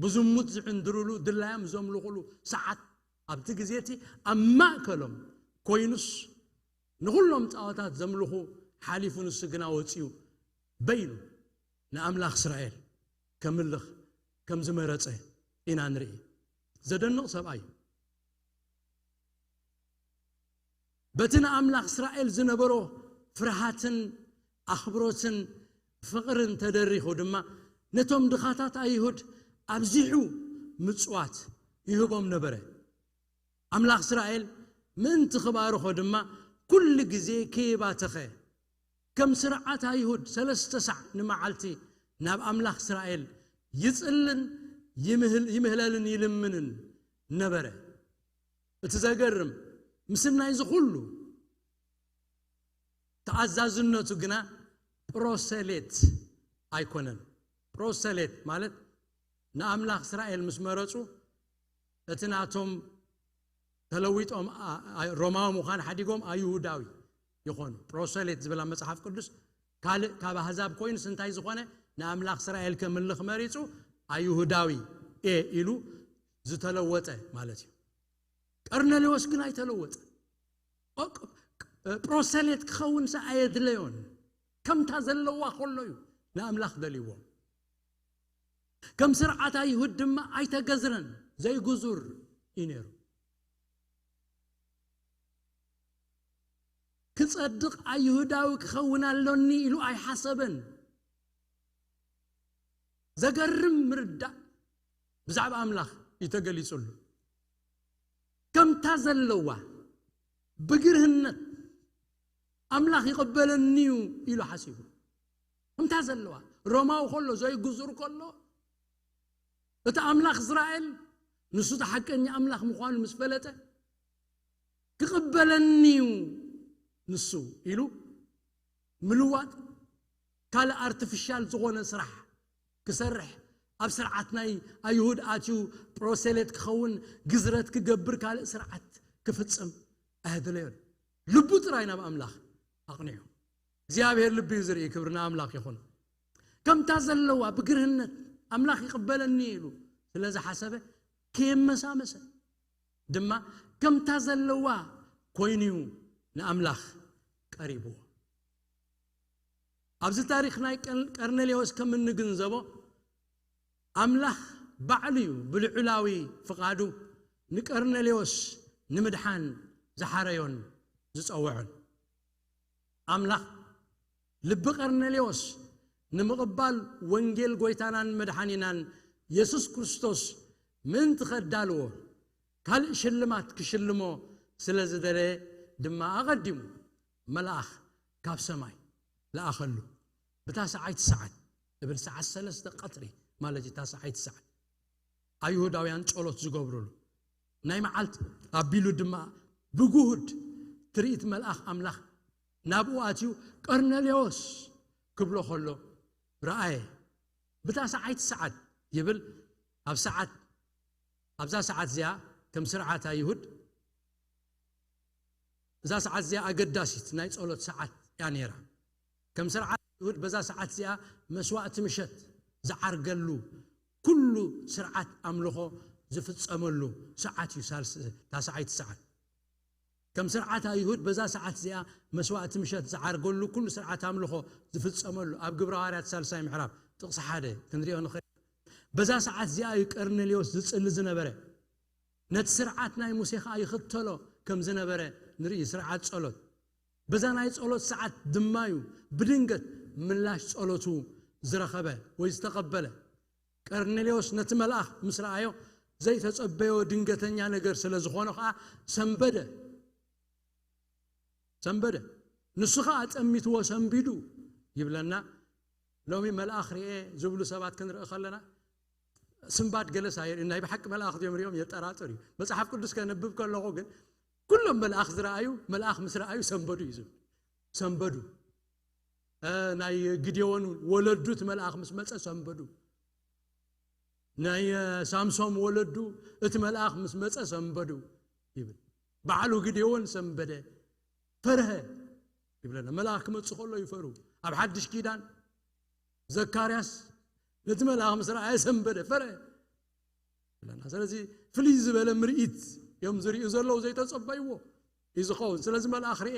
ብዝሙት ዝዕንድርሉ፣ ድላዮም ዘምልኹሉ ሰዓት ኣብቲ ግዜ እቲ ኣብ ማእከሎም ኮይኑስ፣ ንኹሎም ጣዖታት ዘምልኹ ሓሊፉ፣ ንሱ ግና ወጺኡ በይኑ ንኣምላኽ እስራኤል ከምልኽ ከም ዝመረጸ ኢና ንርኢ። ዘደንቕ ሰብኣይ እዩ። በቲ ንኣምላኽ እስራኤል ዝነበሮ ፍርሃትን ኣኽብሮትን ፍቕርን ተደሪኹ ድማ፣ ነቶም ድኻታት ኣይሁድ ኣብዚሑ ምጽዋት ይህቦም ነበረ። ኣምላኽ እስራኤል ምእንቲ ክባርኾ ድማ፣ ኩሉ ግዜ ከይባተኸ፣ ከም ስርዓት ኣይሁድ ሰለስተ ሳዕ ንመዓልቲ ናብ ኣምላኽ እስራኤል ይጽልን ይምህል-፣ ይምህለልን ይልምንን ነበረ። እቲ ዘገርም፣ ምስናይ እዚ ኩሉ ተኣዛዝነቱ ግና ፕሮሰሌት ኣይኮነን። ፕሮሰሌት ማለት ንኣምላኽ እስራኤል ምስ መረጹ፣ እቲ ናቶም ተለዊጦም ኣ-፣ ኣ-፣ ሮማዊ ምዃን ሓዲጎም ኣይሁዳዊ ይኾኑ። ፕሮሰሌት ዝብል ኣብ መጽሓፍ ቅዱስ ካልእ ካብ ኣህዛብ ኮይኑስ እንታይ ዝኾነ፣ ንኣምላኽ እስራኤል ከምልኽ መሪጹ ኣይሁዳዊ እየ ኢሉ ዝተለወጠ ማለት እዩ። ቀርኔሌዎስ ግን ኣይተለወጠ። ኦ-፣ ፕሮሰሌት ክኸውን ሰ ኣየድለዮን። ከምታ ዘለዋ ከሎ እዩ ንኣምላኽ ደልይዎ። ከም ስርዓት ኣይሁድ ድማ ኣይተገዝረን፣ ዘይግዙር እዩ ነይሩ። ክጸድቕ ኣይሁዳዊ ክኸውን ኣሎኒ ኢሉ ኣይሓሰበን። ዘገርም ምርዳእ ብዛዕባ ኣምላኽ እዩ ተገሊጹሉ። ከምታ ዘለዋ ብግርህነት ኣምላኽ ይቕበለኒ እዩ ኢሉ ሓሲቡ። ከምታ ዘለዋ ሮማዊ ከሎ፣ ዘይግዙር ከሎ፣ እቲ ኣምላኽ እስራኤል ንሱ እቲ ሓቀኛ ኣምላኽ ምዃኑ ምስ ፈለጠ፣ ክቕበለኒ እዩ ንሱ ኢሉ ምልዋጥ፣ ካልእ ኣርቲፊሻል ዝኾነ ስራሕ ክሰርሕ፣ ኣብ ስርዓት ናይ ኣይሁድ ኣትዩ ፕሮሴሌት ክኸውን፣ ግዝረት ክገብር፣ ካልእ ስርዓት ክፍጽም ኣየድለዮን። ልቡ ጥራይ ናብ ኣምላኽ ኣቕኒዑ። እግዚኣብሔር ልቢ እዩ ዝርኢ። ክብሪ ንኣምላኽ ይኹን። ከምታ ዘለዋ ብግርህነት ኣምላኽ ይቕበለኒ ኢሉ ስለ ዝሓሰበ ከየመሳመሰ ድማ ከምታ ዘለዋ ኮይኑ እዩ ንኣምላኽ ቀሪብዎ። ኣብዚ ታሪኽ ናይ ቀን-፣ ቀርኔሌዎስ ከም እንግንዘቦ፣ ኣምላኽ ባዕሉ እዩ ብልዑላዊ ፍቓዱ ንቀርኔሌዎስ ንምድሓን ዝሓረዮን ዝጸውዖን። ኣምላኽ ልቢ ቀርኔሌዎስ ንምቕባል ወንጌል ጐይታናን መድሓኒናን የሱስ ክርስቶስ ምእንቲ ኸዳልዎ፣ ካልእ ሽልማት ክሽልሞ ስለ ዝደለየ ድማ፣ ኣቐዲሙ መልኣኽ ካብ ሰማይ ለኣኸሉ። ብታ ሰዓይቲ ሰዓት እብል፣ ሰዓት ሰለስተ ቀትሪ ማለት እዩ። እታ ሰዓይቲ ሰዓት ኣይሁዳውያን ጸሎት ዝገብሩሉ ናይ መዓልቲ ኣቢሉ ድማ፣ ብግሁድ ትርኢት መልኣኽ ኣምላኽ ናብኡ ኣትዩ፣ "ቀርኔሌዎስ" ክብሎ ከሎ ረኣየ። ብታ ሰዓይቲ ሰዓት ይብል፣ ኣብ ሰዓት፣ ኣብዛ ሰዓት እዚኣ ከም ስርዓት ኣይሁድ፣ እዛ ሰዓት እዚኣ ኣገዳሲት ናይ ጸሎት ሰዓት እያ ነይራ። ከም ስርዓት ኣይሁድ በዛ ሰዓት እዚኣ መስዋእቲ ምሸት ዝዓርገሉ፣ ኩሉ ስርዓት ኣምልኾ ዝፍጸመሉ ሰዓት እዩ፣ ሳልስ-፣ እታ ሰዓይቲ ሰዓት። ከም ስርዓት ኣይሁድ በዛ ሰዓት እዚኣ መስዋእቲ ምሸት ዝዓርገሉ ኩሉ ስርዓት ኣምልኾ ዝፍጸመሉ ኣብ ግብረ ሃዋርያት ሳልሳይ ምዕራፍ ጥቕሲ ሓደ ክንሪኦ ንኽእል። በዛ ሰዓት እዚኣ እዩ ቀርኔሌዎስ ዝጽሊ ዝነበረ። ነቲ ስርዓት ናይ ሙሴ ኸዓ ይኽተሎ ከም ዝነበረ ንርኢ። ስርዓት ጸሎት በዛ ናይ ጸሎት ሰዓት ድማ እዩ ብድንገት ምላሽ ጸሎቱ ዝረኸበ ወይ ዝተቐበለ። ቀርኔሌዎስ ነቲ መልኣኽ ምስ ረኣዮ ዘይተጸበዮ ድንገተኛ ነገር ስለ ዝኾነ ኸዓ ሰንበደ። ሰንበደ። ንሱ ኸዓ ጠሚትዎ ሰንቢዱ ይብለና። ሎሚ መልኣኽ ርኤ ዝብሉ ሰባት ክንርኢ ከለና ስንባድ ገለስ ኣየርእን። ናይ ብሓቂ መልኣኽ ድዮም ሪኦም የጠራጥር እዩ። መጽሓፍ ቅዱስ ከነብብ ከለኹ ግን ኩሎም መልኣኽ ዝረኣዩ፣ መልኣኽ ምስ ረኣዩ ሰንበዱ እዩ ዝብል። ሰንበዱ። እ፣ ናይ ግዴዎን ወለዱ እቲ መልኣኽ ምስ መጸ ሰንበዱ። ናይ፣ እ፣ ሳምሶም ወለዱ እቲ መልኣኽ ምስ መጸ ሰንበዱ ይብል። ባዕሉ ግዴዎን ሰንበደ፣ ፈርሀ ይብለና። መልኣኽ ክመጽእ ከሎ ይፈሩ። ኣብ ሓድሽ ኪዳን ዘካርያስ ነቲ መልኣኽ ምስ ረኣየ ሰንበደ፣ ፈርሀ ይብለና። ስለዚ ፍልይ ዝበለ ምርኢት እዮም ዝርእዩ ዘለዉ፣ ዘይተጸበይዎ እዩ ዝኸውን። ስለዚ መልኣኽ ርኤ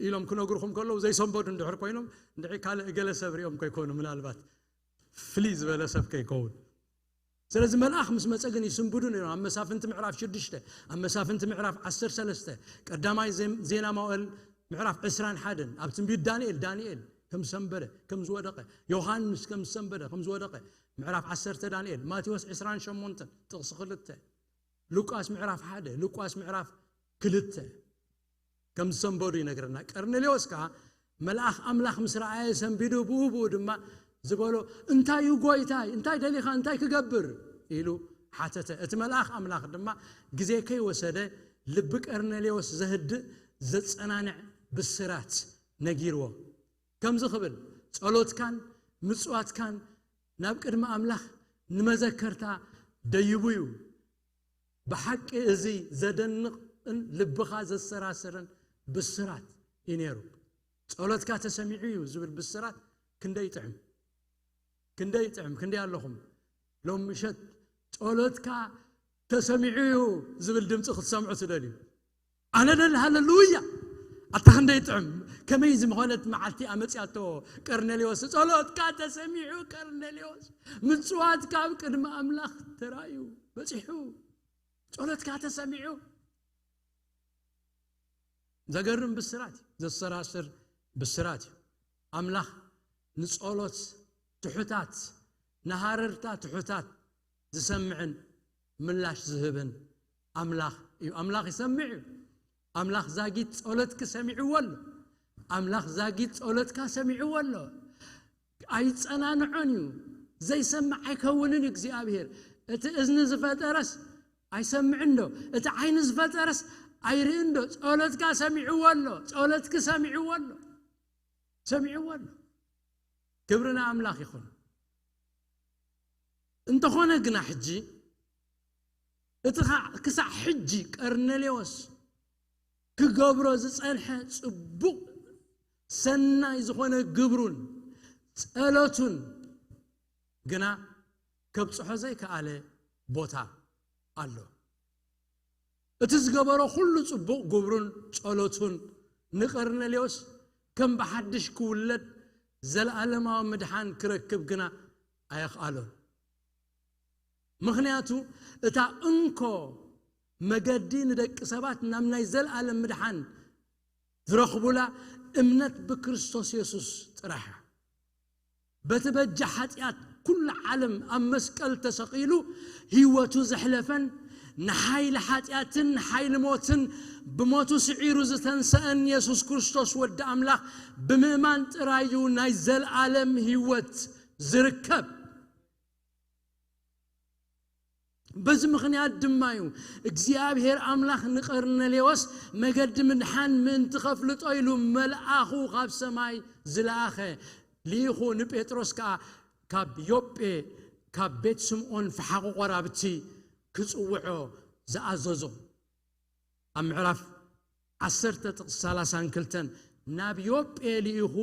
ኢሎም ክነግርኹም ከለዉ ዘይሰንበዱ እንድሕር ኮይኖም፣ እንድዒ ካልእ ገለ ሰብ ሪኦም ከይኮኑ፣ ምናልባት ፍልይ ዝበለ ሰብ ከይከውን። ስለዚ መልኣኽ ምስ መጸ ግን ይስንብዱ ነይሮም። ኣብ መሳፍንቲ ምዕራፍ ሽዱሽተ፣ ኣብ መሳፍንቲ ምዕራፍ ዓሰርተ ሰለስተ፣ ቀዳማይ ዜ-፣ ዜና መዋእል ምዕራፍ ዕስራን ሓደን፣ ኣብ ትንቢት ዳንኤል፣ ዳንኤል ከም ዝሰንበደ፣ ከም ዝወደቐ፣ ዮሃንስ ከም ዝሰንበደ፣ ከም ዝወደቐ፣ ምዕራፍ ዓሰርተ ዳንኤል፣ ማቴዎስ ዕስራን ሸሞንተን ጥቕሲ ክልተ፣ ሉቃስ ምዕራፍ ሓደ፣ ሉቃስ ምዕራፍ ክልተ ከም ዝሰንበዱ ይነግረና። ቀርኔሌዎስ ከኣ መልኣኽ ኣምላኽ ምስ ረኣየ ሰንቢዱ ብኡ ብኡ ድማ ዝበሎ፣ "እንታይ እዩ ጐይታይ? እንታይ ደሊኻ? እንታይ ክገብር?" ኢሉ ሓተተ። እቲ መልኣኽ ኣምላኽ ድማ ግዜ ከይወሰደ ልቢ ቀርኔሌዎስ ዘህድእ ዘጸናንዕ ብስራት ነጊርዎ። ከምዚ ክብል፣ ጸሎትካን ምጽዋትካን ናብ ቅድሚ ኣምላኽ ንመዘከርታ ደይቡ እዩ። ብሓቂ እዚ ዘደንቕን ልብኻ ዘሰራስርን ብስራት እዩ ነይሩ። ጸሎትካ ተሰሚዑ እዩ ዝብል ብስራት ክንደይ ይጥዕም፣ ክንደይ ይጥዕም። ክንደይ ኣለኹም ሎም ምሸት ጸሎትካ ተሰሚዑ እዩ ዝብል ድምፂ ክትሰምዑ ትደልዩ? ኣነ ደል ሃለሉያ። ኣታ ክንደይ ይጥዕም። ከመይ ዝመኾነት መዓልቲ ኣመፅያቶ ቀርኔሌዎስ። ጸሎትካ ተሰሚዑ ቀርኔሌዎስ፣ ምጽዋትካ ኣብ ቅድሚ ኣምላኽ ተራእዩ በፂሑ። ጸሎትካ ተሰሚዑ። ዘገርም ብስራት እዩ፣ ዘሰራስር ብስራት እዩ። ኣምላኽ ንጸሎት ትሑታት፣ ንሃረርታ ትሑታት ዝሰምዕን ምላሽ ዝህብን ኣምላኽ እዩ። ኣምላኽ ይሰምዕ እዩ። ኣምላኽ ዛጊት ጸሎትኪ ሰሚዕዎ ኣሎ። ኣምላኽ ዛጊት ጸሎትካ ሰሚዕዎ ኣሎ። ኣይጸናንዖን እዩ። ዘይሰምዕ ኣይከውንን እዩ እግዚኣብሔር። እቲ እዝኒ ዝፈጠረስ ኣይሰምዕን ዶ? እቲ ዓይኒ ዝፈጠረስ ኣይርእን ዶ? ጸሎትካ ሰሚዕዎ ኣሎ። ጸሎትኪ ሰሚዕዎ ኣሎ። ሰሚዕዎ ኣሎ። ክብሪ ንኣምላኽ ይኹን። እንተኾነ ግና ሕጂ እቲ ኸ-፣ ክሳዕ ሕጂ ቀርኔሌዎስ ክገብሮ ዝጸንሐ ጽቡቕ ሰናይ ዝኾነ ግብሩን ጸሎቱን ግና ከብጽሖ ዘይከኣለ ቦታ ኣሎ። እቲ ዝገበሮ ኩሉ ጽቡቕ ግብሩን ጸሎቱን ንቀርኔሌዎስ ከም ብሓድሽ ክውለድ ዘለኣለማዊ ምድሓን ክረክብ ግና ኣየኽኣሎን። ምኽንያቱ እታ እንኮ መገዲ ንደቂ ሰባት ናብ ናይ ዘለኣለም ምድሓን ዝረኽቡላ እምነት ብክርስቶስ የሱስ ጥራሕ እያ። በቲ በጃ ሓጢኣት ኩሉ ዓለም ኣብ መስቀል ተሰቒሉ ህይወቱ ዘሕለፈን ንሓይሊ ሓጢኣትን ንሓይሊ ሞትን ብሞቱ ስዒሩ ዝተንሰአን የሱስ ክርስቶስ ወዲ ኣምላኽ ብምእማን ጥራይ እዩ ናይ ዘለኣለም ህይወት ዝርከብ። በዚ ምኽንያት ድማ እዩ እግዚኣብሔር ኣምላኽ ንቀርኔሌዎስ መገዲ ምድሓን ምእንቲ ከፍልጦ ኢሉ መልኣኹ ካብ ሰማይ ዝለኣኸ። ልኢኹ ንጴጥሮስ ከኣ ካብ ዮጴ ካብ ቤት ስምዖን ፈሓቑ ቆራብቲ ክጽውዖ ዝኣዘዞ። ኣብ ምዕራፍ ዓሰርተ ጥቕሲ ሰላሳን ክልተን ናብ ዮጴ ልኢኹ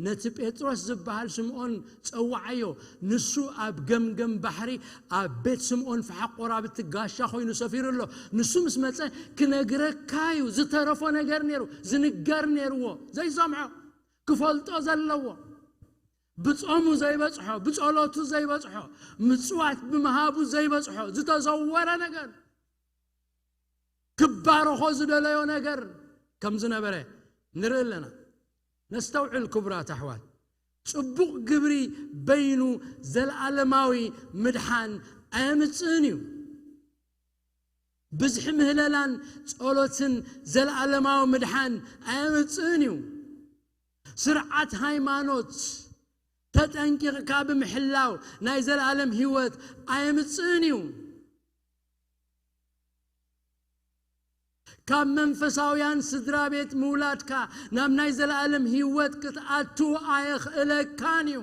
ነቲ ጴጥሮስ ዝበሃል ስምዖን ጸዋዓዮ። ንሱ ኣብ ገምገም ባሕሪ ኣብ ቤት ስምዖን ፈሓቕ ቆራብቲ ጋሻ ኮይኑ ሰፊሩ ኣሎ። ንሱ ምስ መጸ ክነግረካ እዩ። ዝተረፎ ነገር ነይሩ፣ ዝንገር ነይርዎ፣ ዘይሰምዖ፣ ክፈልጦ ዘለዎ፣ ብጾሙ ዘይበጽሖ፣ ብጸሎቱ ዘይበጽሖ፣ ምጽዋት ብምሃቡ ዘይበጽሖ ዝተዘወረ ነገር፣ ክባረኾ ዝደለዮ ነገር ከም ዝነበረ ንርኢ ኣለና። ነስተውዕል ክቡራት ኣሕዋት፣ ጽቡቕ ግብሪ በይኑ ዘለኣለማዊ ምድሓን ኣየምጽእን እዩ። ብዝሒ ምህለላን ጸሎትን ዘለኣለማዊ ምድሓን ኣየምጽእን እዩ። ስርዓት ሃይማኖት ተጠንቂቕካ ብምሕላው ናይ ዘለኣለም ህይወት ኣየምጽእን እዩ። ካብ መንፈሳውያን ስድራ ቤት ምውላድካ ናብ ናይ ዘለኣለም ህይወት ክትኣቱ ኣየኽእለካን እዩ።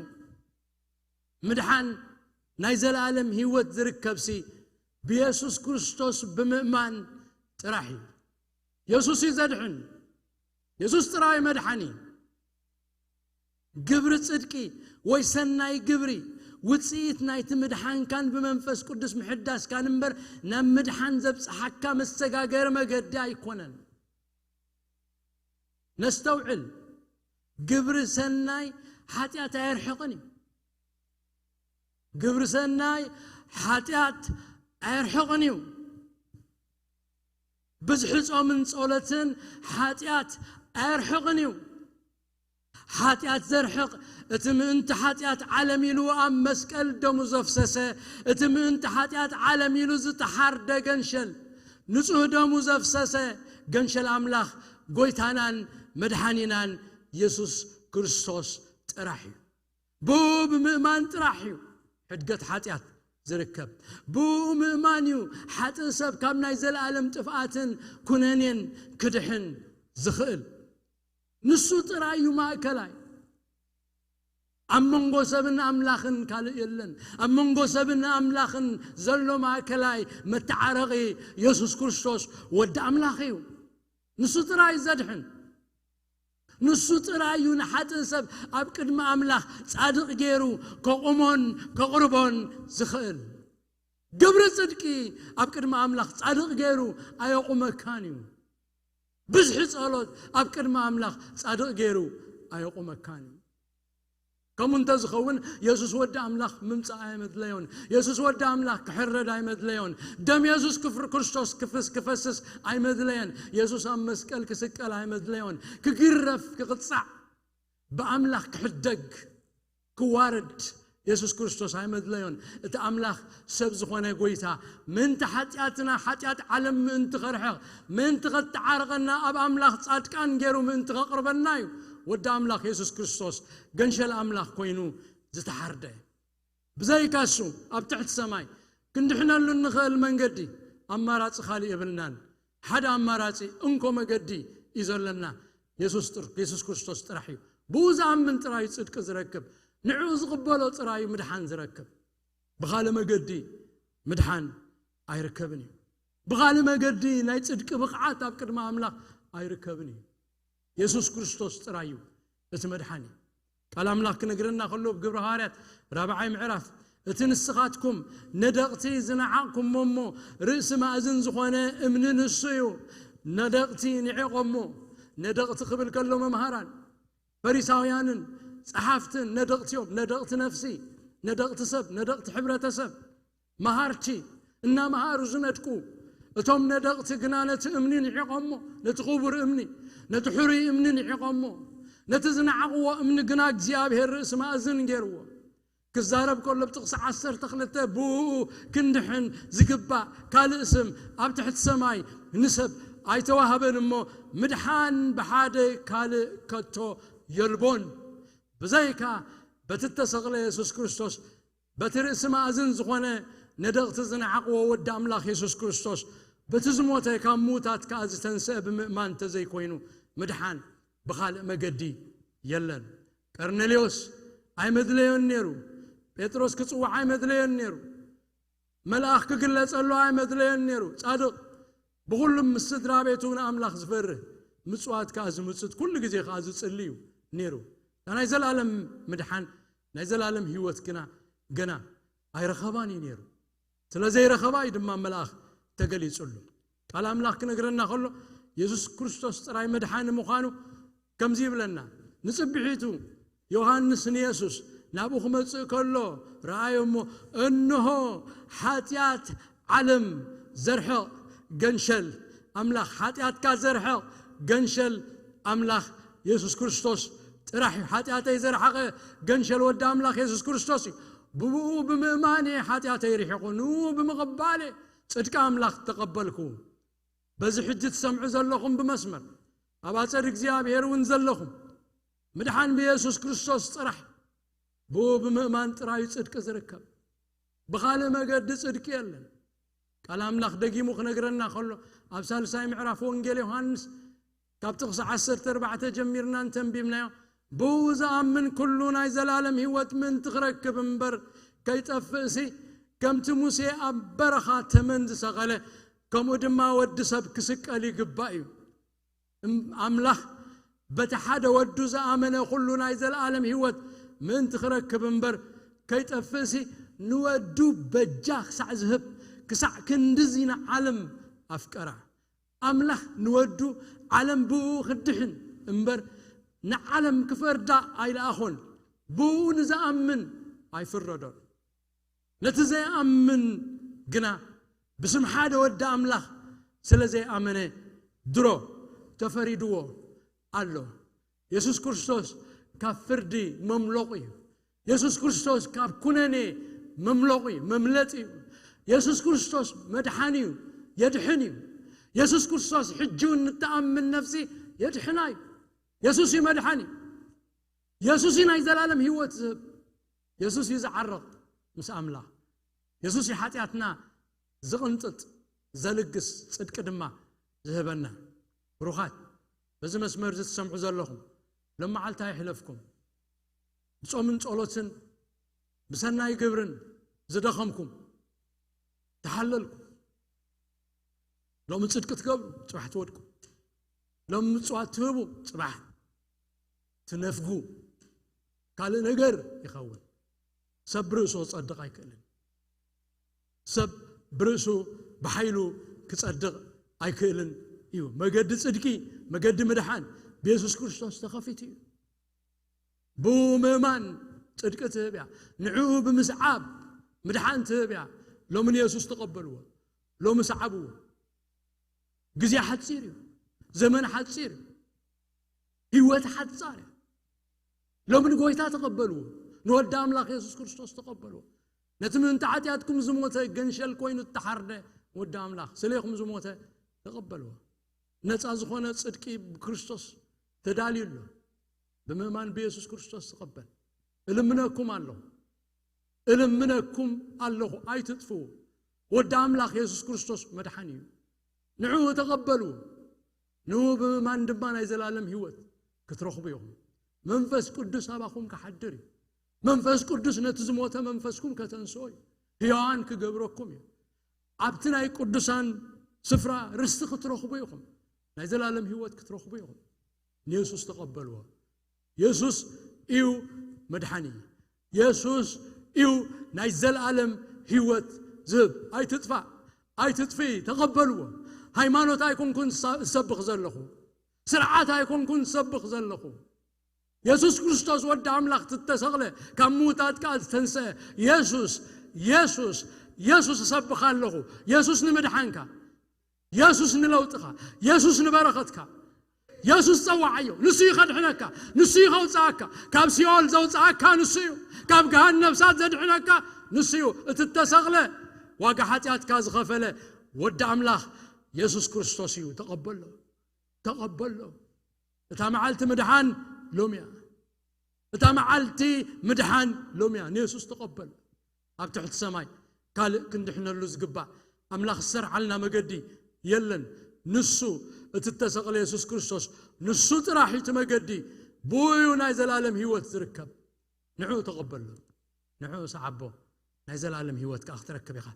ምድሓን ናይ ዘለኣለም ህይወት ዝርከብሲ ብየሱስ ክርስቶስ ብምእማን ጥራሕ እዩ። የሱስ እዩ ዘድሕን። የሱስ ጥራይ መድሓኒ። ግብሪ ጽድቂ ወይ ሰናይ ግብሪ ውጽኢት ናይቲ ምድሓንካን ብመንፈስ ቅዱስ ምሕዳስካን እምበር ናብ ምድሓን ዘብጽሓካ መሰጋገሪ መገዲ ኣይኮነን። ነስተውዕል፣ ግብሪ ሰናይ ሓጢኣት ኣየርሕቕን እዩ። ግብሪ ሰናይ ሓጢኣት ኣየርሕቕን እዩ። ብዝሒ ጾምን ጸሎትን ሓጢኣት ኣየርሕቕን እዩ። ሓጢኣት ዘርሕቕ፣ እቲ ምእንቲ ሓጢኣት ዓለም ኢሉ ኣብ መስቀል ደሙ ዘፍሰሰ፣ እቲ ምእንቲ ሓጢኣት ዓለም ኢሉ ዝተሓርደ ገንሸል፣ ንጹህ ደሙ ዘፍሰሰ ገንሸል ኣምላኽ፣ ጎይታናን መድሓኒናን የሱስ ክርስቶስ ጥራሕ እዩ። ብኡ ብምእማን ጥራሕ እዩ ሕድገት ሓጢኣት ዝርከብ። ብኡ ምእማን እዩ ሓጥእ ሰብ ካብ ናይ ዘለኣለም ጥፍኣትን ኩነኔን ክድሕን ዝኽእል። ንሱ ጥራይ እዩ ማእከላይ። ኣብ መንጎ ሰብን ኣምላኽን ካልእ የለን። ኣብ መንጎ ሰብን ኣምላኽን ዘሎ ማእከላይ መተዓረቒ የሱስ ክርስቶስ ወዲ ኣምላኽ እዩ። ንሱ ጥራይ ዘድሕን። ንሱ ጥራይ እዩ ንሓጥእ ሰብ ኣብ ቅድሚ ኣምላኽ ጻድቕ ገይሩ ከቑሞን ከቕርቦን ዝኽእል። ግብሪ ጽድቂ ኣብ ቅድሚ ኣምላኽ ጻድቕ ገይሩ ኣየቑመካን እዩ። ብዝሒ ጸሎት ኣብ ቅድሚ ኣምላኽ ጻድቕ ገይሩ ኣየቑመካን እዩ። ከምኡ እንተ ዝኸውን የሱስ ወዲ ኣምላኽ ምምጻእ ኣይመድለዮን። የሱስ ወዲ ኣምላኽ ክሕረድ ኣይመድለዮን። ደም የሱስ ክፍር-፣ ክርስቶስ ክፍስ-፣ ክፈስስ ኣይመድለየን። የሱስ ኣብ መስቀል ክስቀል ኣይመድለዮን። ክግረፍ፣ ክቕጻዕ፣ ብኣምላኽ ክሕደግ፣ ክዋረድ የሱስ ክርስቶስ ኣይመድለዮን። እቲ ኣምላኽ ሰብ ዝኾነ ጎይታ ምእንቲ ሓጢኣትና፣ ሓጢኣት ዓለም ምእንቲ ኸርሕቕ፣ ምእንቲ ኸተዓርቐና፣ ኣብ ኣምላኽ ጻድቃን ገይሩ ምእንቲ ኸቕርበና እዩ ወዲ ኣምላኽ የሱስ ክርስቶስ ገንሸል ኣምላኽ ኮይኑ ዝተሓርደ። ብዘይካ እሱ ኣብ ትሕቲ ሰማይ ክንድሕነሉ እንኽእል መንገዲ፣ ኣማራጺ ካልእ የብልናን። ሓደ ኣማራጺ እንኮ መገዲ እዩ ዘለና፣ የሱስ ጥር-፣ የሱስ ክርስቶስ ጥራሕ እዩ። ብኡ ዝኣምን ጥራይ እዩ ጽድቂ ዝረክብ፣ ንዕኡ ዝቕበሎ ጥራይ እዩ ምድሓን ዝረክብ። ብኻልእ መገዲ ምድሓን ኣይርከብን እዩ። ብኻልእ መገዲ ናይ ጽድቂ ብቕዓት ኣብ ቅድሚ ኣምላኽ ኣይርከብን እዩ። የሱስ ክርስቶስ ጥራይ እዩ እቲ መድሓኒ። ቃል ኣምላኽ ክነግረና ከሎ ኣብ ግብሪ ሃዋርያት ራብዓይ ምዕራፍ፣ እቲ ንስኻትኩም ነደቕቲ ዝነዓቕኩሞ እሞ ርእሲ ማእዝን ዝኾነ እምኒ ንሱ እዩ። ነደቕቲ ንዒቖሞ። ነደቕቲ ክብል ከሎ መምሃራን፣ ፈሪሳውያንን ጸሓፍትን ነደቕቲ እዮም። ነደቕቲ ነፍሲ፣ ነደቕቲ ሰብ፣ ነደቕቲ ሕብረተሰብ። መሃርቲ እናመሃሩ ዝነድቁ፣ እቶም ነደቕቲ ግና ነቲ እምኒ ንዒቖሞ፣ ነቲ ክቡር እምኒ፣ ነቲ ሕሩይ እምኒ ንዒቖሞ። ነቲ ዝነዓቕዎ እምኒ ግና እግዚኣብሔር ርእሲ ማእዝን ገይርዎ። ክዛረብ ከሎ ብጥቕሲ ዓሰርተ ክልተ ብኡ ክንድሕን ዝግባእ ካልእ ስም ኣብ ትሕቲ ሰማይ ንሰብ ኣይተዋህበን እሞ ምድሓን ብሓደ ካልእ ከቶ የልቦን። ብዘይካ በቲ እተሰቕለ የሱስ ክርስቶስ በቲ ርእሲ ማእዝን ዝኾነ ነደቕቲ ዝነዓቕዎ ወዲ ኣምላኽ የሱስ ክርስቶስ በቲ ዝሞተ ካብ ምዉታት ከኣ ዝተንስአ ብምእማን እንተዘይኮይኑ ምድሓን ብኻልእ መገዲ የለን። ቀርኔሌዎስ ኣይመድለዮን ነይሩ። ጴጥሮስ ክጽዋዕ ኣይመድለዮን ነይሩ። መልኣኽ ክግለጸሉ ኣይመድለዮን ነይሩ። ጻድቕ፣ ብኹሉም ምስ ስድራ ቤቱ ንኣምላኽ ዝፈርህ፣ ምጽዋት ከኣ ዝምጽት፣ ኩሉ ግዜ ከኣ ዝጽሊ እዩ ነይሩ። እታ ናይ ዘላለም ምድሓን፣ ናይ ዘላለም ህይወት ግና ገና ኣይረኸባን እዩ ነይሩ። ስለ ዘይረኸባ እዩ ድማ መልኣኽ ተገሊጹሉ። ቃል ኣምላኽ ክነግረና ከሎ፣ የሱስ ክርስቶስ ጥራይ መድሓኒ ምዃኑ ከምዚ ይብለና። ንጽብሒቱ ዮሃንስ ንየሱስ ናብኡ ክመጽእ ከሎ ረኣዮ እሞ፣ እንሆ ሓጢኣት ዓለም ዘርሕቕ ገንሸል ኣምላኽ፣ ሓጢኣትካ ዘርሕቕ ገንሸል ኣምላኽ የሱስ ክርስቶስ ጥራሕ እዩ። ሓጢኣተይ ዘርሓቐ ገንሸል ወዲ ኣምላኽ የሱስ ክርስቶስ እዩ። ብብኡ ብምእማን እየ ሓጢኣተይ ርሒቑ፣ ንኡ ብምቕባል እየ ጽድቂ ኣምላኽ ተቐበልኩ። በዚ ሕጂ ትሰምዑ ዘለኹም ብመስመር ኣብ ኣጸድ እግዚኣብሔር እውን ዘለኹም፣ ምድሓን ብየሱስ ክርስቶስ ጥራሕ፣ ብኡ ብምእማን ጥራይ እዩ ጽድቂ ዝርከብ። ብኻልእ መገዲ ጽድቂ የለን። ቃል ኣምላኽ ደጊሙ ክነግረና ከሎ፣ ኣብ ሳልሳይ ምዕራፍ ወንጌል ዮሃንስ ካብ ጥቕሲ ዓሰርተ ኣርባዕተ ጀሚርና እንተንቢብናዮ፣ ብኡ ዝኣምን ኩሉ ናይ ዘላለም ህይወት ምእንቲ ክረክብ እምበር ከይጠፍእሲ፣ ከምቲ ሙሴ ኣብ በረኻ ተመን ዝሰቐለ፣ ከምኡ ድማ ወዲ ሰብ ክስቀል ይግባእ እዩ። እም-፣ ኣምላኽ በቲ ሓደ ወዱ ዝኣመነ ኩሉ ናይ ዘላለም ህይወት ምእንቲ ክረክብ እምበር ከይጠፍእሲ፣ ንወዱ በጃ ክሳዕ ዝህብ፣ ክሳዕ ክንድዚ ንዓለም ኣፍቀራ። ኣምላኽ ንወዱ ዓለም ብኡ ክድሕን እምበር ንዓለም ክፈርዳ ኣይለኣኾን። ብኡ ንዝኣምን ኣይፍረዶን። ነቲ ዘይኣምን ግና ብስም ሓደ ወዲ ኣምላኽ ስለ ዘይኣመነ ድሮ ተፈሪድዎ ኣሎ። የሱስ ክርስቶስ ካብ ፍርዲ መምለቑ እዩ። የሱስ ክርስቶስ ካብ ኩነኔ መምለቑ እዩ፣ መምለጢ እዩ። የሱስ ክርስቶስ መድሓኒ እዩ፣ የድሕን እዩ። የሱስ ክርስቶስ ሕጂ እውን ንትኣምን ነፍሲ የድሕና እዩ። የሱስ እዩ መድሓኒ። የሱስ እዩ ናይ ዘላለም ህይወት ዝህብ። የሱስ እዩ ዝዓርቕ ምስ ኣምላኽ። የሱስ እዩ ሓጢኣትና ዝቕንጥጥ፣ ዘልግስ፣ ጽድቂ ድማ ዝህበና። ብሩኻት፣ በዚ መስመር እዚ ትሰምዑ ዘለኹም፣ ሎም መዓልቲ ኣይሕለፍኩም። ብጾምን ጸሎትን ብሰናይ ግብርን ዝደኸምኩም፣ ተሓለልኩም። ሎሚ ጽድቂ ትገብሩ፣ ጽባሕ ትወድቁ። ሎሚ ምጽዋት ትህቡ፣ ጽባሕ ትነፍጉ። ካልእ ነገር ይኸውን። ሰብ ብርእሱ ክጸድቕ ኣይክእልን። ሰብ ብርእሱ ብሓይሉ ክጸድቕ ኣይክእልን እዩ። መገዲ ጽድቂ፣ መገዲ ምድሓን ብየሱስ ክርስቶስ ተኸፊቱ እዩ። ብኡ ምእማን ጽድቂ ትህብ እያ። ንዕኡ ብምስዓብ ምድሓን ትህብ እያ። ሎሚ ንየሱስ ተቐበልዎ። ሎሚ ሰዓብዎ። ግዜ ሓጺር እዩ። ዘመን ሓጺር እዩ። ህይወት ሓጻር እያ። ሎሚ ንጎይታ ተቐበልዎ። ንወዲ ኣምላኽ የሱስ ክርስቶስ ተቐበልዎ። ነቲ ምእንቲ ሓጢኣትኩም ዝሞተ ገንሸል ኮይኑ እተሓርደ ወዲ ኣምላኽ፣ ስሌኹም ዝሞተ ተቐበልዎ። ነጻ ዝኾነ ጽድቂ ብክርስቶስ ተዳልዩ ኣሎ። ብምእማን ብየሱስ ክርስቶስ ዝቐበል እልምነኩም ኣለኹ። እልምነኩም ኣለኹ፣ ኣይትጥፍኡ። ወዲ ኣምላኽ የሱስ ክርስቶስ መድሓኒ እዩ። ንዕኡ ተቐበልዎ። ንኡ ብምእማን ድማ ናይ ዘላለም ህይወት ክትረኽቡ ኢኹም። መንፈስ ቅዱስ ኣባኹም ክሓድር እዩ። መንፈስ ቅዱስ ነቲ ዝሞተ መንፈስኩም ከተንስኦ እዩ። ህያዋን ክገብረኩም እዩ። ኣብቲ ናይ ቅዱሳን ስፍራ ርስቲ ክትረኽቡ ኢኹም። ናይ ዘላለም ህይወት ክትረኽቡ ኢኹም። ንየሱስ ተቐበልዎ። የሱስ እዩ መድሓኒ። የሱስ እዩ ናይ ዘላለም ህይወት ዝህብ። ኣይትጥፋእ፣ ኣይትጥፍኢ፣ ተቐበልዎ። ሃይማኖት ኣይኮንኩን ዝሳ-፣ ዝሰብኽ ዘለኹ። ስርዓት ኣይኮንኩን ዝሰብኽ ዘለኹ። የሱስ ክርስቶስ ወዲ ኣምላኽ ዝተሰቕለ፣ ካብ ምዉታት ከኣ ዝተንስአ የሱስ፣ የሱስ፣ የሱስ እሰብኽ ኣለኹ። የሱስ ንምድሓንካ፣ የሱስ ንለውጥኻ፣ የሱስ ንበረኸትካ። የሱስ ጸዋዓዮ፣ ንሱ እዩ ከድሕነካ፣ ንሱ እዩ ከውጽኣካ። ካብ ሲኦል ዘውጽኣካ ንሱ እዩ። ካብ ገሃን ነፍሳት ዘድሕነካ ንሱ እዩ። እቲ እተሰቕለ፣ ዋጋ ሓጢኣትካ ዝኸፈለ ወዲ ኣምላኽ የሱስ ክርስቶስ እዩ። ተቐበሎ፣ ተቐበሎ። እታ መዓልቲ ምድሓን ሎሚ እያ። እታ መዓልቲ ምድሓን ሎሚ እያ። ንየሱስ ተቐበል። ኣብ ትሕቲ ሰማይ ካልእ ክንድሕነሉ ዝግባእ ኣምላኽ ዝሰርዓልና መገዲ የለን። ንሱ፣ እቲ እተሰቕለ የሱስ ክርስቶስ፣ ንሱ ጥራሕ እዩ እቲ መገዲ። ብኡ እዩ ናይ ዘላለም ህይወት ዝርከብ። ንዕኡ ተቐበሎ፣ ንዕኡ ሰዓቦ፣ ናይ ዘላለም ህይወት ከኣ ክትረክብ ኢኻ።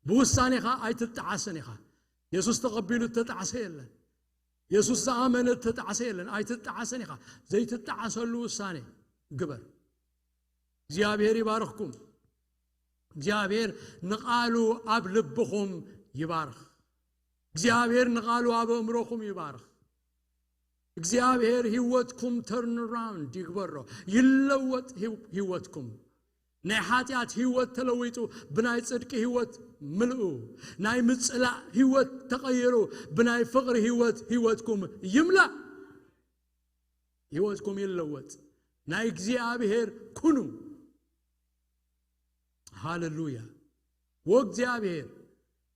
ብውሳኔኻ ኣይትጠዓስን ኢኻ። የሱስ ተቐቢሉ እተጠዓሰ የለን። የሱስ ዝኣመነ እተጣዕሰ የለን። ኣይትጣዓሰን ኢኻ። ዘይትጣዓሰሉ ውሳኔ ግበር። እግዚኣብሔር ይባርኽኩም። እግዚኣብሔር ንቓሉ ኣብ ልብኹም ይባርኽ። እግዚኣብሔር ንቓሉ ኣብ ኣእምሮኹም ይባርኽ። እግዚኣብሔር ህይወትኩም turn around ይግበሮ። ይለወጥ ህይወትኩም። ናይ ሓጢኣት ህይወት ተለዊጡ ብናይ ጽድቂ ህይወት ምልኡ። ናይ ምጽላእ ህይወት ተቐይሩ ብናይ ፍቕሪ ህይወት ህይወትኩም ይምላእ። ህይወትኩም ይለወጥ። ናይ እግዚኣብሔር ኩኑ። ሃሌሉያ። ወእግዚኣብሔር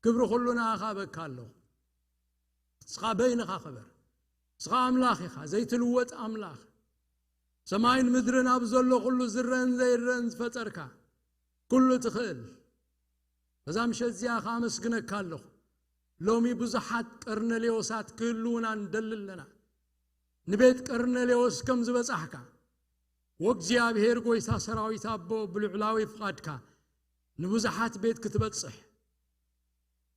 ክብሪ ኩሉ ንኣኻ በካ ኣለኹ። ንስኻ በይንኻ ክበር። ንስኻ ኣምላኽ ኢኻ፣ ዘይትልወጥ ኣምላኽ። ሰማይን ምድርን ኣብ ዘሎ ኩሉ ዝረን ዘይረን ዝፈጠርካ፣ ኩሉ ትኽእል። በዛ ምሸት እዚኣ ኸኣ ኣመስግነካ ኣለኹ። ሎሚ ብዙሓት ቀርነሌዎሳት ክህልዉና ንደሊ ኣለና። ንቤት ቀርነሌዎስ ከም ዝበጻሕካ፣ ወእግዚኣብሔር ጐይታ ሰራዊት ኣቦ ብልዑላዊ ፍቓድካ ንብዙሓት ቤት ክትበጽሕ፣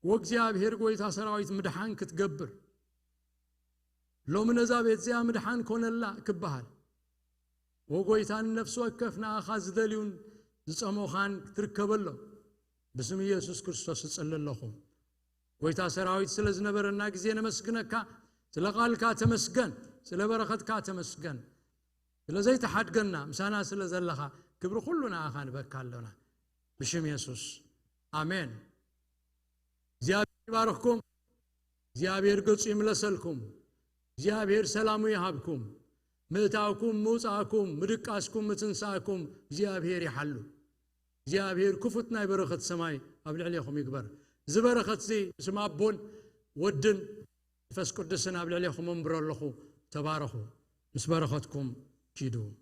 ወእግዚኣብሔር ጐይታ ሰራዊት ምድሓን ክትገብር፣ ሎሚ ነዛ ቤት እዚኣ ምድሓን ኮነላ ክበሃል፣ ወጎይታ ንነፍሲ ወከፍ ንኣኻ ዝደልዩን ዝጸሞኻን ክትርከበሎም ብስም ኢየሱስ ክርስቶስ እጽሊ ኣለኹ። ጐይታ ሰራዊት ስለ ዝነበረና ግዜ ነመስግነካ። ስለ ቓልካ ተመስገን፣ ስለ በረኸትካ ተመስገን። ስለ ዘይትሓድገና ምሳና ስለ ዘለኻ ክብሪ ኩሉ ንኣኻ ንበካ ኣሎና። ብሽም የሱስ ኣሜን። እግዚኣብሔር ይባርኽኩም። እግዚኣብሔር ገጹ ይምለሰልኩም። እግዚኣብሔር ሰላሙ ይሃብኩም። ምእታውኩም፣ ምውጻእኩም፣ ምድቃስኩም፣ ምትንሳእኩም እግዚኣብሔር ይሓሉ። እግዚኣብሔር ክፉት ናይ በረኸት ሰማይ ኣብ ልዕሌኹም ይግበር። እዚ በረኸት እዚ ብስም ኣቦን ወድን መንፈስ ቅዱስን ኣብ ልዕሌኹም እምብሮ ኣለኹ። ተባረኹ። ምስ በረኸትኩም ኪዱ።